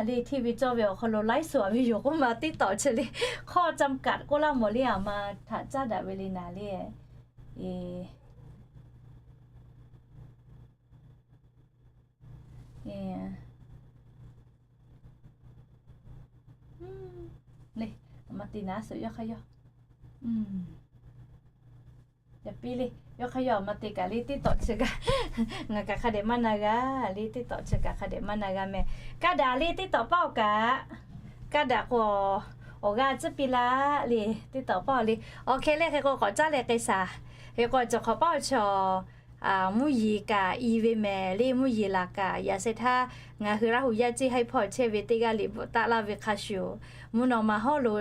le hteˇ ve cawˇ ve awˬ hk'aw lo ไลฟ์สด ve yoˬ k'oˆ ma, TikTok chi le ข้อจำกัด k'oˆ laˇ mawˬ le, aˬ ma htaꞈ caˉ daꞈ ve le naˍ le. Le, aˬ ma te naˍ suhˍ yawˇ hk'a yawˇ. Yaꞈ piˇ le, yawˇ hk'a yawˇ aˬ ma te kaꞈ le TikTok chi kaꞈ, ngaˬ kaꞈ hk'a dehꞈ maˇ na g'a le, TikTok chi kaꞈ hk'a dehꞈ maˇ na g'a mehˍ. Kaˇ daꞈ le TikTok paˆ awˬ kaꞈ, kaˇ daꞈ k'o awˬ g'aˇ tcuhˉ piˇ laˇ le, TikTok paˆ awˬ le. Awˬ hk'e le hk'e k'o k'awꞈ caˉ leh k'ai shaˍ. Hk'e k'o cawˬ hk'awꞈ paˆ awˬ chaw mvuhˇ yeˬ kaꞈ i ve mehˍ le, mvuhˇ yeˬ laˬ kaꞈ yaꞈ sheh htaˇ, ngaˬ hui Laˇ hu yaˇ ceˇ haiˉ hpawˇ chehˇ ve teˇ g'aˇ liꞈ bvuhꞈ taˆ laˇ ve hk'a shuˍ, mvuhˇ naw ma hawˉ lo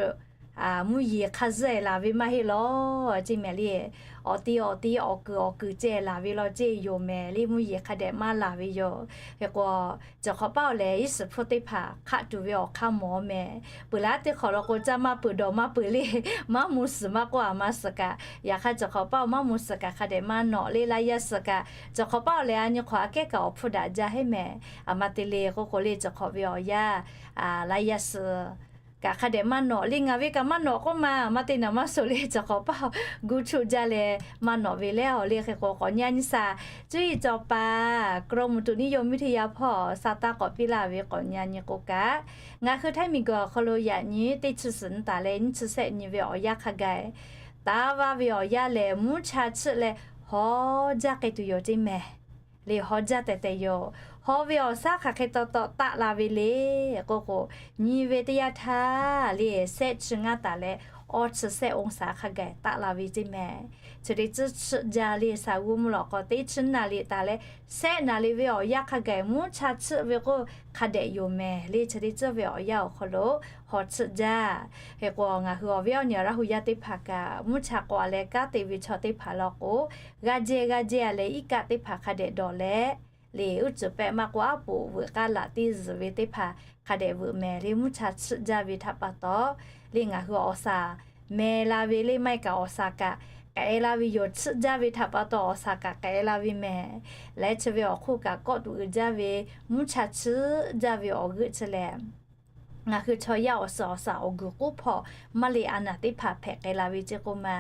mvuhˇ yeˬ hk'a zuhˆ-e laˬ ve maˇ heˆ law ceˇ mehˍ le. Awˬ ti awˬ ti awˬ kuiˬ awˬ kuiˬ ceh laˬ ve law ceˇ yoˬ mehˍ le, mvuhˇ yeˬ hk'a dehꞈ maˇ laˬ ve yoˬ. Hk'e k'o cawˬ hk'awꞈ paˆ awˬ lehˬ, iˉ suhˍ hpfuhˇ teˇ hpaˍ hk'aˆ tuˬ ve awˬ hk'aˇ mawˬ mehˍ. Peuˬ laˉ teˇ hk'awꞈ law k'o caˇ maˇ peuˬ dawˬ maˇ peuˬ le, maˇ mvuh suhˍ maˇ k'oˆ aˬ ma suhˍ kaꞈ, yaꞈ hk'aˇ cawˬ hk'awꞈ paˆ awˬ maˇ mvuh suhˍ kaꞈ hk'a dehꞈ maˇ nawꞈ le, laˇ yaˇ suhˍ kaꞈ cawˬ hk'awꞈ paˆ awˬ lehˬ a nyi hk'awꞈ aꞈ kehˉ kaꞈ awˬ hpfuhˇ daꞈ jaˇ heˆ mehˍ. Aˬ ma te le k'oˆ k'o le cawˬ hk'awꞈ ve awˬ yaˇ, laˇ yaˇ suhˍ kaꞈ hk'a dehꞈ maˇ nawꞈ le, ngaˬ ve kaꞈ maˇ nawꞈ k'oˆ ma, aˬ ma te naˍ maˇ suhˍ le cawˬ hk'awꞈ paˆ awˬ gu chuˆ jaˇ leh maˇ nawꞈ ve leh awˬ le. Hk'e k'o k'awꞈ nyi a nyi shaˍ, cuˇ yiˍ cawˬ paˍ กรมอุตุนิยมวิทยา hpawˇ sa taˇ k'awꞈ piˇ laˇ ve k'awꞈ nyi a nyi k'o kaꞈ, ngaˬ hui Htaiˇ miˬguiˬ awˬ hk'aw lo yaꞈ nyi teˇ chi suhˍ nyi taˍ leh nyiˇ chi sehˆ nyi ve awˬ yanˇ hk'a gaˬ, taˍ vaˇ ve awˬ yanˇ lehˬ mvuhˇ cha chiˆ leh haw jaˇ k'ai tuˬ yoˬ ceˇ mehˍ. Le haw jaˇ tehˬ tehˬ yoˬ. Haw ve awˬ shaˉ hk'aˬ hk'e taw taw taˆ la ve le k'oˆ k'o, nyi ve teˇ yanˇ htaˇ le sehˆ chi ngaˇ taˍ leh awˇ chi sehˆ องศา hk'a gaˬ taˆ la ve ceˇ mehˍ. Chi teˇ tcuhˉ chiˆ jaˇ le, shaˍ g'uˇ mvuhˇ lawꞈ k'aw teˇ chi naˍ riˍ taˍ leh sehˆ naˍ riˍ ve awˬ yanˇ hk'a gaˬ mvuhˇ cha chiˆ ve k'o hk'a dehꞈ yoˬ mehˍ le. Chi teˇ tcuhˉ ve awˬ yanˇ awˬ hk'aw lo haw chiˆ jaˇ. Hk'e k'o ngaˬ hui awˬ viˉ awˬ nyi Laˇ hu yaˇ teˇ hpaˍ kaꞈ mvuhˇ cha k'awꞈ leh kanˉ te ve chaw teˇ hpaˍ law k'o, g'aˇ jehˇ g'aˇ jehˇ a leh iˉ kaˆ teˇ hpaˍ hk'a dehꞈ dawˬ leh, le uˉ cuˬ pehˆ maˇ k'oˆ aˉ poꞈ veuꞈ k'aˇ laꞈ teˇ zuhˬ ve teˇ hpaˍ hk'a dehꞈ veuꞈ mehˍ le, mvuhˇ cha chiˆ jaˇ ve htaꞈ pa taw, le ngaˬ hui awˬ shaˍ mehˍ la ve le maˇ heˆ kaꞈ awˬ shaˍ kaꞈ k'ai la ve yoˬ. Chiˆ jaˇ ve htaꞈ pa taw awˬ shaˍ kaꞈ k'ai la ve mehˍ. Leh chi ve awˬ hk'oˆ kaꞈ kawˆ tuˬ uiˍ jaˇ ve mvuhˇ cha chiˆ jaˇ ve awˬ g'euˆ chi lehˬ, ngaˬ hui chaw yaˇ awˬ suhˍ awˬ shaˍ awˬ guiˬ k'oˉ hpawˇ maˇ le a naˍ teˇ hpaˍ hpehꞈ k'ai la ve ceˇ k'oˆ ma.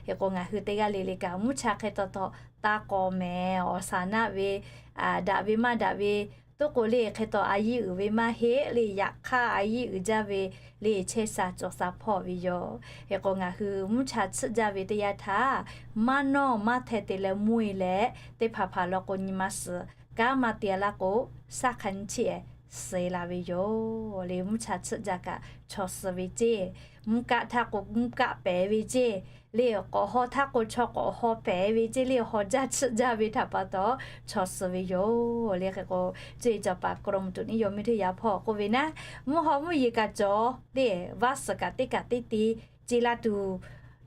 Hk'e k'o ngaˬ hui teˇ g'aˇ le le kaꞈ mvuhˇ cha hk'e taw taw taˇ k'aw mehˍ. Awˬ shaˍ naˆ ve daꞈ ve maˇ daꞈ ve toˇ k'o le hk'e taw a yiˇ uiˍ ve maˇ heˆ le, yaꞈ hk'aˇ a yiˇ uiˍ jaˇ ve le chehˇ sha cawˬ sha hpawˇ ve yoˬ. Hk'e k'o ngaˬ hui mvuhˇ cha chiˆ jaˇ ve teˇ yanˇ htaˇ, maˇ nawˇ maˇ hteh te leh mvuhˇ e leh teˇ hpaˍ hpaˍ law k'o nyi ma suhˍ kanˉ maˇ te laˇ k'o, shaˉ hk'a nyi chiˆ suh la ve yoˬ. Le mvuhˇ cha chiˆ jaˇ kaꞈ chaw suh ve ceˇ, mvuhˇ kaˆ htaˇ k'o mvuhˇ kaˆ pehˍ ve ceˇ, le k'awꞈ haw htaˇ k'o chaw k'awꞈ haw pehˍ ve ceˇ, le haw jaˇ chiˆ jaˇ ve htaꞈ pa taw chaw suh ve yoˬ. Le hk'e k'o, cuˇ yiˍ cawˬ paˍ กรมอุตุนิยมวิทยา hpawˇ k'oˆ ve naˉ, mvuhˇ haw mvuhˇ yeˬ kaꞈ cawˬ le, vaˇ suhˍ kaꞈ teˇ kaꞈ teˇ te ce la tuˬ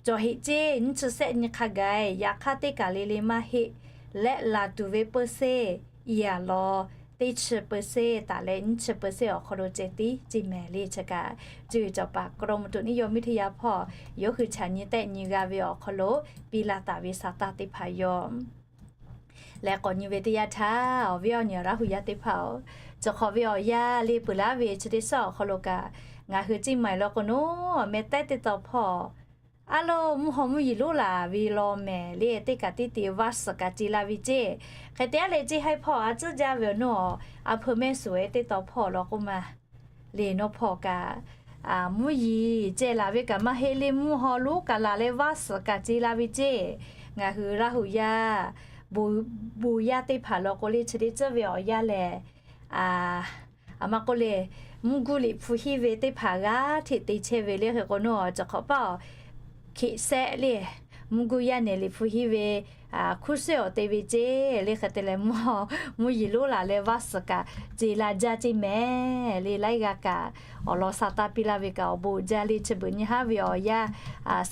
cawˬ heˆ ceˇ. Nyiˇ chi sehˆ nyi hk'a gaˬ yaꞈ hk'aˇ teˇ kaˬ le le maˇ heˆ. Leh laˬ tuˬ ve เปอร์เซ็นต์ iˍ a law, teˇ chi เปอร์เซ็นต์ taˍ leh nyiˇ chi เปอร์เซ็นต์ awˬ hk'aw lo ceh tiˉ ceˇ mehˍ le. Chi kaꞈ cuˇ yiˍ cawˬ paˍ กรมอุตุนิยมวิทยา hpawˇ yawˇ hui chaꞈ nyi tehˆ nyi g'a ve awˬ hk'aw lo piˇ laˇ taˍ ve sa taˇ teˇ hpaˍ yoˬ. Leh k'awꞈ nyi ve teˇ yanˇ htaˇ, awˬ viˉ awˬ nyi Laˇ hu yaˇ teˇ hpaˍ-oˬ, cawˬ hk'awꞈ ve awˬ yanˇ le peuˬ laˉ ve chi teˇ suhˉ awˬ hk'aw lo kaꞈ, ngaˬ hui ceˇ maiˬ law k'o naˉ, meh tehˉ teˇ taw hpawˇ a lo mvuhˇ haw mvuhˇ yeˬ lonˉ laˬ ve law mehˍ le, teˇ kaꞈ teˇ te vaˇ suhˍ kaꞈ ce la ve ceˇ. Hk'e te a leh ceˇ haiˉ hpawˇ a tcuhˉ jaˇ ve awˬ naˉ, a hpeu mehˆ suhˍ e teˇ taw hpawˇ law k'oˆ ma le, nawˬ hpawˇ kaꞈ mvuhˇ yeˬ ceh laˬ ve kaꞈ maˇ heˆ le, mvuhˇ haw lonˉ kaꞈ laˬ leh vaˇ suhˍ kaꞈ ce la ve ceˇ. Ngaˬ hui Laˇ hu yaˇ bon yaˇ teˇ hpaˍ law k'o le chi teˇ tcuhˉ ve awˬ yanˇ lehˬ, aˬ ma k'oˆ le, mvuhˇ guˇ liꞈ hpu hiˉ ve teˇ hpaˍ g'aˇ hteꞈ te chehˇ ve le. Hk'e k'o naˉ cawˬ hk'awꞈ paˆ awˬ hkeꞈ sehˆ le, mvuhˇ guˇ yaˇ nehˬ liꞈ hpu hiˉ ve hkuˇ shehˇ awˬ te ve ceˇ le. Hk'e te leh, mvuhˇ yeˬ lonˉ laˬ leh vaˇ suhˍ kaꞈ ceˬ la jaˇ ceˇ mehˍ le. Laiˉ g'aˇ kaꞈ awˬ lawn sa taˇ piˇ laˇ ve kaꞈ awˬ bon jaˇ le. Chi beuꞈ nyi haˉ ve awˬ yanˇ,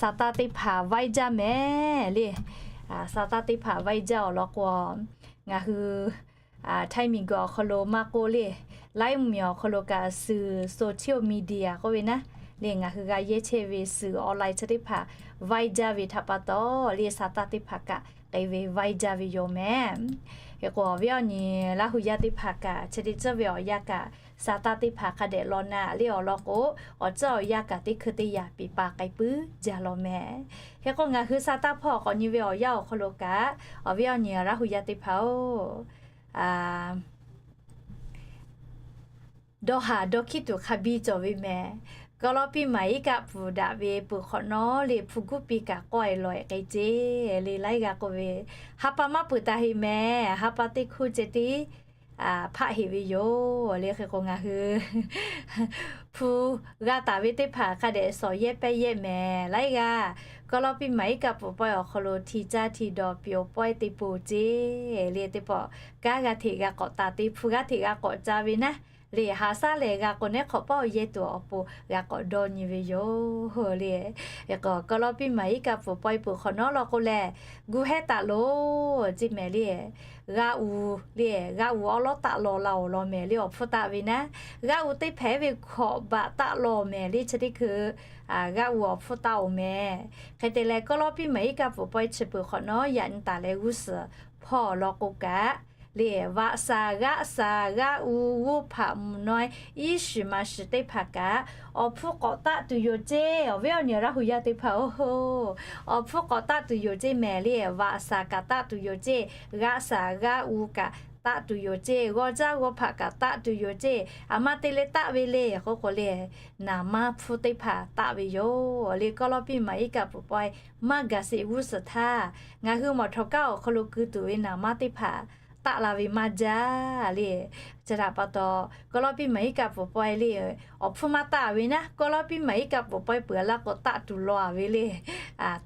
sa taˇ teˇ hpaˍ vaiˇ jaˇ mehˍ le. Sa taˇ teˇ hpaˍ vaiˇ jaˇ awˬ lawn k'o, ngaˬ hui Htaiˇ miˬguiˬ awˬ hk'aw lo maˇ k'oˆ le, laiˉ mvuhˇmiˬ awˬ hk'aw lo kaꞈ suhˍ social media k'oˆ ve naˉ le, ngaˬ hui g'a yehˇ chehˇ ve suhˍ online chi teˇ hpaˍ vaiˇ jaˇ ve htaꞈ pa taw le, sa taˇ teˇ hpaˍ kaꞈ k'ai ve vaiˇ jaˇ ve yoˬ mehˍ. Hk'e k'o, awˬ viˉ awˬ nyi Laˇ hu yaˇ teˇ hpaˍ kaꞈ chi te tcuhˇ ve awˬ yanˇ kaꞈ sa taˇ teˇ hpaˍ hk'a dehꞈ law naꞈ le awˬ lawn k'o, awˬ tcuhˇ awˬ yanˇ kaꞈ teˇ hkui teˇ yanˇ piˍ pa k'ai puiˉ jaˇ law mehˍ. Hk'e k'o, ngaˬ hui sa taˇ hpawˇ k'awꞈ nyi ve awˬ yanˇ awˬ hk'aw lo kaꞈ, awˬ viˉ awˬ nyi Laˇ hu yaˇ teˇ hpaˍ-oˬ, dawˇ haˍ dawˇ hkiˉ tuˬ hk'a biˇ cawˬ ve mehˍ. Kawˇlawˇpiˆ maˍ iˉ kaˆ pfuhˍ daꞈ ve peuˬ hk'awꞈ nawˉ le, hpu guˉ piˇ kaꞈ k'awˆ e lawˬ e k'ai ceˇ le. Laiˉ g'aˇ k'oˆ ve, ha pa maˇ peuˬ taˍ heˆ mehˍ. Ha pa teˇ hkuˇ ceh tiˉ hpaˆ heˆ ve yoˬ le. Hk'e k'o, ngaˬ hui hpu g'a taˍ ve teˇ hpaˍ hk'a dehꞈ shawˍ yehˇ pehˇ yehˇ mehˍ. Laiˉ g'aˇ Kawˇlawˇpiˆ maˍ iˉ kaˆ pfuhˍ pawehˇ awˬ hk'aw lo hti caˇ hti dawˬ piˍ-oˬ pawehˇ te peuˬ ceˇ le. Teˇ pawˆ kanˉ g'a hteꞈ g'a k'awꞈ taˍ te, hpu g'a hteꞈ g'a k'awꞈ ca ve naˉ le, haˍ saˉ lehˬ g'a k'o, neˉ hk'awꞈ pawˆ yehˇ tuˬ awˬ pon g'a k'awꞈ dawˇ nyi ve yoˬ le. Hk'e k'o, Kawˇlawˇpiˆ maˍ iˉ kaˆ pfuhˍ pawehˇ peuˬ hk'awꞈ nawˉ law k'o lehˬ, gu hehˉ taˆ loˬ ceˇ mehˍ le. G'a uˍ le, g'a uˍ awˉ lawˉ taˆ law la awˬ lawn mehˍ le. Awˬ hpfuhˇ taˆ ve naˉ, g'a uˍ teˇ hpehꞈ ve hkawꞈ baꞈ taˆ law mehˍ le. Chi teˇ hkui g'a uˍ awˬ hpfuhˇ taˆ-oˬ mehˍ. Hk'e te leh, Kawˇlawˇpiˆ maˍ iˉ kaˆ pfuhˍ pawehˇ chi peuˬ hk'awꞈ nawˉ yaꞈ nyi taˍ leh g'uˇ suhˍ hpawˇ law k'o kaꞈ le, vaꞈ shaˍ g'aˆ shaˍ g'aˆ u g'oˇ hpaꞈ mvuhˬ naweh iˉ shiˍ ma shiˍ teˇ hpaˍ kaꞈ awˬ hpfuhˇ k'awꞈ taˆ tuˬ yoˬ ceˇ. Awˬ viˉ awˬ nyi Laˇ hu yaˇ teˇ hpaˍ-oˬ, awˬ hpfuhˇ k'awꞈ taˆ tuˬ yoˬ ceˇ mehˍ le. Vaꞈ shaˍ kaꞈ taˆ tuˬ yoˬ ceˇ, g'aˆ shaˍ g'aˆ u kaꞈ taˆ tuˬ yoˬ ceˇ, g'awˇ caˇ g'awˇ hpaꞈ kaꞈ taˆ tuˬ yoˬ ceˇ. Aˬ ma te leh taˆ ve le k'oˆ k'o le, naˍ manˇ hpfuhˇ teˇ hpaˍ taˆ ve yoˬ le. Kawˇlawˇpiˆ maˍ iˉ kaˆ pfuhˍ pawehˇ maˇ gaˬ sheˍ g'uˇ suhˍ htaˇ, ngaˬ hui mawˬ htawꞈ kaˉ awˬ hk'aw lo keu tuˬ ve naˍ manˇ teˇ hpaˍ taˆ la ve maˇ jaˇ le. Chi htaꞈ pa taw, Kawˇlawˇpiˆ maˍ iˉ kaˆ pfuhˍ pawehˇ le, awˬ hpfuhˇ maˇ taˆ ve naˉ, Kawˇlawˇpiˆ maˍ iˉ kaˆ pfuhˍ pawehˇ peuˬ laˇ k'o taˆ tuˬ law ve le.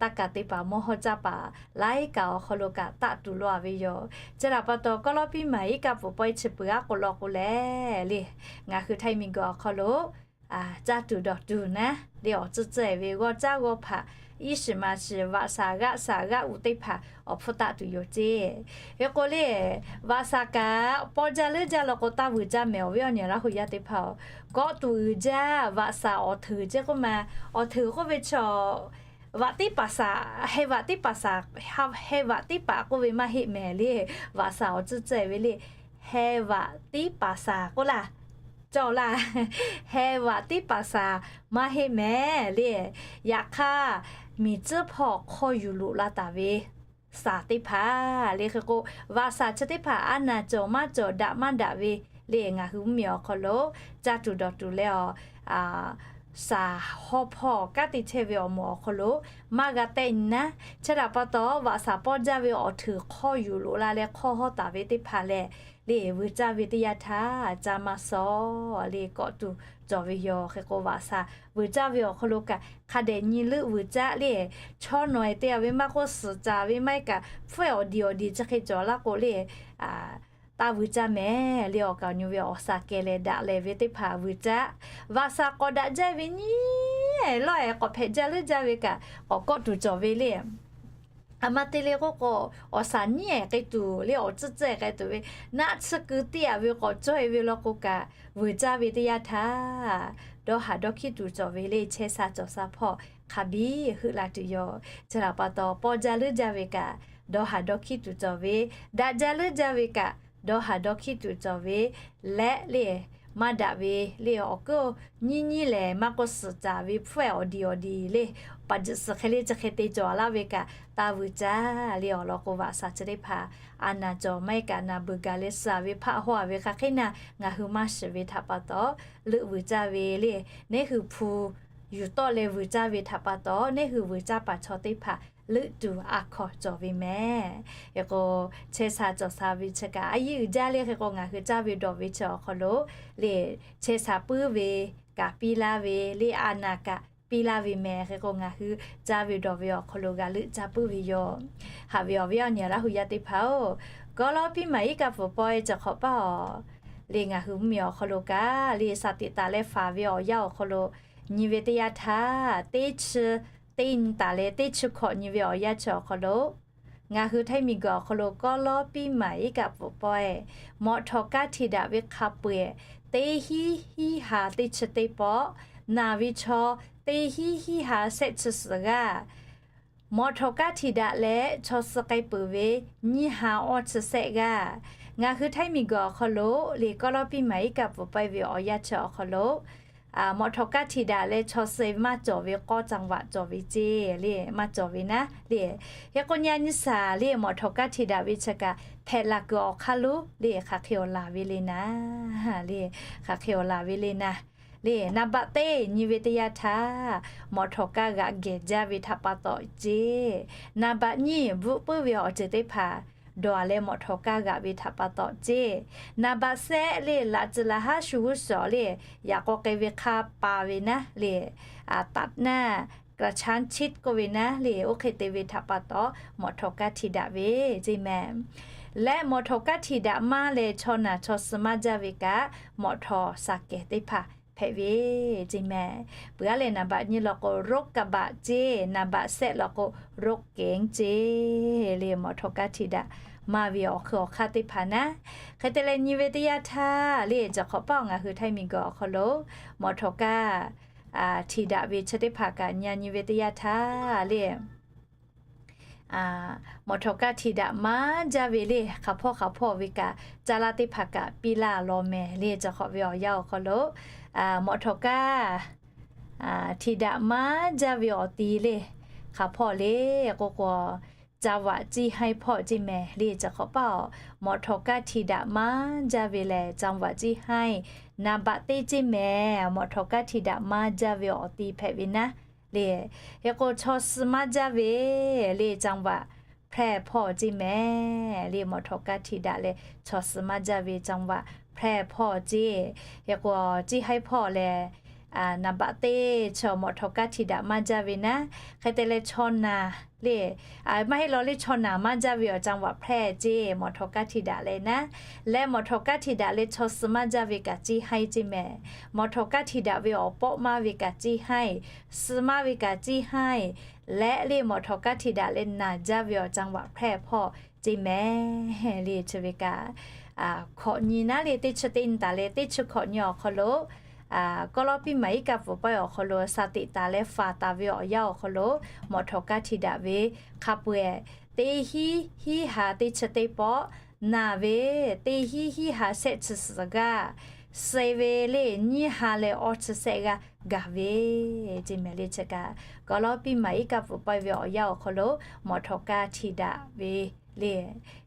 Taˇ kaˍ te paˍ mawˇ hawˇ caˇ paˍ laiˉ kaꞈ awˬ hk'aw lo kaꞈ taˆ tuˬ law ve yoˬ. Chi htaꞈ pa taw, Kawˇlawˇpiˆ maˍ iˉ kaˆ pfuhˍ pawehˇ chi peuˬ aˉ k'o law k'o lehˬ le, ngaˬ hui Htaiˇ miˬguiˬ awˬ hk'aw lo caˇ tuˬ dawˬ tuˬ naˉ le, awˬ tcuhˇ tcuhˇ-e ve g'awˇ caˇ g'awˇ hpaꞈ iˉ shiˍ ma shiˍ vaꞈ shaˍ g'aˆ shaˍ g'aˆ u teˇ hpaˍ awˬ hpfuhˇ taˆ tuˬ yoˬ ceˇ. Hk'e k'o le, vaꞈ shaˍ kaꞈ pawˇ jaˇ leuˉ jaˇ law k'o taˇ vuiˬ caˇ mehˍ. Awˬ viˉ awˬ nyi Laˇ hu yaˇ teˇ hpaˍ-oˬ, kawˆ tuˬ uiˍ jaˇ. Vaꞈ shaˍ awˬ hteuˍ ceˇ k'oˆ ma, awˬ hteuˍ k'oˆ ve chaw vaꞈ tiˉ paˍ shaˍ, heh vaꞈ tiˉ paˍ shaˍ, heh vaꞈ tiˉ paˍ k'oˆ ve maˇ heˆ mehˍ le. Vaꞈ shaˍ awˬ tcuhˇ tcuhˇ-e ve le, heh vaꞈ tiˉ paˍ shaˍ k'oˆ laˇ, cawˬ laˇ, heh vaꞈ tiˉ paˍ shaˍ maˇ heˆ mehˍ le. Yaꞈ hk'aˇ, miˬ tcuhˉ hpawˇ hk'aw yuˬ loꞈ la taˍ ve shaˍ teˇ hpaˍ le. Hk'e k'o, vaꞈ shaˍ chi teˇ hpaˍ a naˍ cawˬ maˇ cawˬ daꞈ maˇ daꞈ ve le, ngaˬ hui mvuhˇmiˬ awˬ hk'aw lo caˇ tuˬ dawˬ tuˬ leh awˬ shaˍ hawˇ hpawˇ kanˉ te chehˇ ve awˬ moˍ awˬ hk'aw lo maˇ g'a tehˆ nyi naˉ. Chi htaꞈ pa taw, vaꞈ shaˍ pawˇ jaˇ ve awˬ hteuˍ hk'aw yuˬ loꞈ la leh hk'aw hawˇ taˍ ve teˇ hpaˍ lehˬ le, vuiˬ caˇ ve teˇ yanˇ htaˇ caˇ maˇ suh le, kawˆ tuˬ cawˬ ve yoˬ. Hk'e k'o, vaꞈ shaˍ vuiˬ caˇ ve awˬ hk'aw lo kaꞈ hk'a dehꞈ nyi leuˆ vuiˬ caˇ le, chaw nawˬ-e te-a ve maˇ k'oˆ, suhˍ caˍ ve maˇ heˆ kaꞈ, hpfuhˇ-e awˬ diˍ awˬ diˍ chi hk'e cawˬ laˇ k'o le, taˇ vuiˬ caˇ mehˍ le. Awˬ kaˍ awˬ nyi ve awˬ shaˍ kehˬ leh daꞈ lehˬ ve teˇ hpaˍ vuiˬ caˇ. Vaꞈ shaˍ k'awꞈ daꞈ jaˇ ve nyiˇ lawˇ-e k'awꞈ hpehꞈ jaˇ leuˉ jaˇ ve kaꞈ k'awꞈ kawˆ tuˬ cawˬ ve le. Aˬ ma te le k'oˆ k'o, awˬ shaˍ nyiˇ-e k'ai tuˬ le, awˬ tcuhˇ tcuhˇ-e k'ai tuˬ ve, naˆ tsuhˇ keu teˇ-a ve k'awꞈ cawˇ-e ve law k'o kaꞈ, vuiˬ caˇ ve teˇ yanˇ htaˇ dawˇ haˍ dawˇ hkiˉ tuˬ cawˬ ve le. Chehˇ sha cawˬ sha hpawˇ hk'a biˇ heuˆ la tuˬ yoˬ. Chi htaꞈ pa taw, pawˇ jaˇ leuˉ jaˇ ve kaꞈ dawˇ haˍ dawˇ hkiˉ tuˬ cawˬ ve, daꞈ jaˇ leuˉ jaˇ ve kaꞈ dawˇ haˍ dawˇ hkiˉ tuˬ cawˬ ve leh le, maˇ daꞈ ve le, awˬ kuiˉ nyiˇ nyiˇ lehˬ maˇ k'oˆ, suhˍ caˍ ve hpfuhˇ-e awˬ diˍ awˬ diˍ le, paˍ jiꞈ suhˍ hk'e le chi hk'e te cawˬ laˇ ve kaꞈ taˇ vuiˬ caˇ le. Awˬ lawn k'o, vaꞈ shaˍ chi teˇ hpaˍ a naˍ cawˬ maˇ heˆ kaꞈ naˍ beuˬ gaˬ leh suhˍ ve hpaˆ hawˇ-a ve hk'aˬ hk'e naˇ ngaˬ hui maˇ shiˍ ve htaꞈ pa taw, leuˆ vuiˬ caˇ ve le. Neˉ hui hpu yuˬ tawˆ leh vuiˬ caˇ ve htaꞈ pa taw, neˉ hui vuiˬ caˇ paˍ chaw teˇ hpaˍ leuˆ tuˬ a hkaw cawˬ ve mehˍ. Hk'e k'o, chehˇ sha cawˬ sha ve chi kaꞈ a yiˇ uiˍ jaˇ le. Hk'e k'o, ngaˬ hui caˇ ve dawˬ ve chi awˬ hk'aw lo le, chehˇ sha puiˉ ve kaꞈ piˇ laˇ ve le, a naˍ kaꞈ piˇ laˇ ve mehˍ. Hk'e k'o, ngaˬ hui caˇ ve dawˬ ve awˬ hk'aw lo g'a leuˆ caˇ puiˉ ve yoˬ. Haꞈ ve awˬ viˉ awˬ nyi Laˇ hu yaˇ teˇ hpaˍ-oˬ, kawˇ lawˇ piˇ maˍ iˉ kaˆ pfuhˍ pawehˇ cawˬ hk'awꞈ paˇ-oˬ, le ngaˬ hui mvuhˇmiˬ awˬ hk'aw lo kaꞈ le, shaˍ tiꞈ taˍ leh faˍ ve awˬ yanˇ awˬ hk'aw lo nyi ve teˇ yanˇ htaˇ, teˇ chi teˇ nyi taˍ leh teˇ chi hkawꞈ nyi ve awˬ yanˇ chi awˬ hk'aw lo, ngaˬ hui Htaiˇ miˬguiˬ awˬ hk'aw lo kawˇ lawˇ piˇ maˍ iˉ kaˆ pfuhˍ pawehˇ, mawꞈ htawꞈ kaˇ htiꞈ daꞈ ve hk'a peu-eˬ, teˇ hinˉ hinˉ ha teˇ chi teˇ pawˆ, naˬ ve chaw teˇ hinˉ hinˉ ha shehˆ chi suhˍ g'aˇ, mawꞈ htawꞈ kaˇ htiꞈ daꞈ leh chaw suh k'ai peuˬ ve nyiˇ ha awˇ chi shehˆ g'aˇ, ngaˬ hui Htaiˇ miˬguiˬ awˬ hk'aw lo le kawˇ lawˇ piˇ maˍ iˉ kaˆ pfuhˍ pawehˇ ve awˬ yanˇ chi awˬ hk'aw lo, mawꞈ htawꞈ kaˇ htiꞈ daꞈ leh chaw suh maˇ cawˬ ve k'awˇ จังหวัด cawˬ ve ceˇ le, maˇ cawˬ ve naˉ le. Hk'e k'o, nyi nyi shaˍ le mawꞈ htawꞈ kaˇ htiꞈ daꞈ ve chi kaꞈ hpehꞈ laˬ kuiˬ awˬ hk'aˇ lo le hk'aˬ hk'e awˬ laˬ ve le naˉ, le hk'aˬ hk'e awˬ laˬ ve le naˉ, le naˍ baꞈ teˇ nyi ve teˇ yanˇ htaˇ, mawꞈ htawꞈ kaˇ g'aꞈ gehˬ jaˇ ve htaꞈ pa taw ceˇ. Naˍ baꞈ nyiˇ bvuhˆ puiˉ ve awˬ ceuˬ teˇ hpaˍ dawˬ leh mawꞈ htawꞈ kaˇ g'aꞈ ve htaꞈ pa taw ceˇ. Naˍ baꞈ shehˆ le laꞈ tcuh laꞈ haˉ shu g'uˇ suhˍ le, yaꞈ k'aw k'ai ve hk'a pa ve naˉ le, a taꞈ naˇ กระชั้นชิด k'oˆ ve naˉ le, oˇ hk'e te ve htaꞈ pa taw mawꞈ htawꞈ kaˇ htiꞈ daꞈ ve ceˇ mehˍ. Leh mawꞈ htawꞈ kaˇ htiꞈ daꞈ maˇ leh chaw naˬ chaw suh maˇ jaˇ ve kaꞈ mawꞈ htawꞈ shaˍ kehˬ teˇ hpaˍ hpehꞈ ve ceˇ mehˍ. Peuˬ aˉ lehˬ, naˍ baꞈ nyiˇ law k'o รถกระบะ ceˇ, naˍ baꞈ shehˆ law k'o รถเก๋ง ceˇ le, mawꞈ htawꞈ kaˇ htiꞈ daꞈ maˇ ve awˬ hk'eun awˬ hk'aˇ teˇ hpaˍ naˉ. Hk'e te leh, nyi ve teˇ yanˇ htaˇ le, cawˬ hk'awꞈ paˇ ngaˬ hui Htaiˇ miˬguiˬ awˬ hk'aw lo mawꞈ htawꞈ kaˇ htiꞈ daꞈ ve chi teˇ hpaˍ kaꞈ nyi nyi ve teˇ yanˇ htaˇ le, mawꞈ htawꞈ kaˇ htiꞈ daꞈ maˇ jaˇ ve le, hk'aˬ hpawˇ hk'aˬ hpawˇ ve kaꞈ caˇ laˇ teˇ hpaˍ kaꞈ piˇ laˇ law mehˍ le. Cawˬ hk'awꞈ ve awˬ yanˇ awˬ hk'aw lo mawꞈ htawꞈ kaˇ htiꞈ daꞈ maˇ jaˇ ve awˬ ti le, hk'aˬ hpawˇ le k'oˆ k'o, จังหวัดเชียงราย hpawˇ ceˇ mehˍ le. Cawˬ hk'awꞈ paˇ-oˬ, mawꞈ htawꞈ kaˇ htiꞈ daꞈ maˇ jaˇ ve lehˬ จังหวัดเชียงราย naˍ baꞈ teˇ ceˇ mehˍ. Mawꞈ htawꞈ kaˇ htiꞈ daꞈ maˇ jaˇ ve awˬ ti hpehꞈ ve naˉ le. Hk'e k'o, chaw suh maˇ jaˇ ve le จังหวัดแพร่ hpawˇ ceˇ mehˍ le. Mawꞈ htawꞈ kaˇ htiꞈ daꞈ leh chaw suh maˇ jaˇ ve จังหวัดแพร่ hpawˇ ceˇ. Hk'e k'o, เชียงราย hpawˇ lehˬ, naˍ baꞈ teˇ chaw mawꞈ htawꞈ kaˇ htiꞈ daꞈ maˇ jaˇ ve naˉ. Hk'e te leh, chaw naˬ le, maˇ heˆ law le, chaw naˬ maˇ jaˇ ve awˬ จังหวัดแพร่ ceˇ mawꞈ htawꞈ kaˇ htiꞈ daꞈ leh naˉ. Leh mawꞈ htawꞈ kaˇ htiꞈ daꞈ leh chaw suh maˇ jaˇ ve kaꞈ เชียงราย ceˇ mehˍ. Mawꞈ htawꞈ kaˇ htiꞈ daꞈ ve awˬ pawˆ maˇ ve kaꞈ เชียงราย, suh maˇ ve kaꞈ เชียงราย, leh le mawꞈ htawꞈ kaˇ htiꞈ daꞈ leh naˬ jaˇ ve awˬ จังหวัดแพร่ hpawˇ ceˇ mehˍ le. Chi ve kaꞈ hkawꞈ nyi naˉ le, teˇ chi teˇ nyi taˍ leh teˇ chi hkawꞈ nyi awˬ hk'aw lo kawˇ lawˇ piˇ maˍ iˉ kaˆ pfuhˍ pawehˇ awˬ hk'aw lo shaˍ tiꞈ taˍ leh faˍ taˍ ve awˬ yanˇ awˬ hk'aw lo mawꞈ htawꞈ kaˇ htiꞈ daꞈ ve hk'a peu-eˬ, teˇ hinˉ hinˉ ha teˇ chi teˇ pawˆ, naˬ ve teˇ hinˉ hinˉ ha shehˆ chi suhˍ g'aˇ, suh ve le nyiˇ ha leh awˇ chi shehˆ g'aˇ gaˬ ve ceˇ mehˍ le. Chi kaꞈ kawˇ lawˇ piˇ maˍ iˉ kaˆ pfuhˍ pawehˇ ve awˬ yanˇ awˬ hk'aw lo mawꞈ htawꞈ kaˇ htiꞈ daꞈ ve le,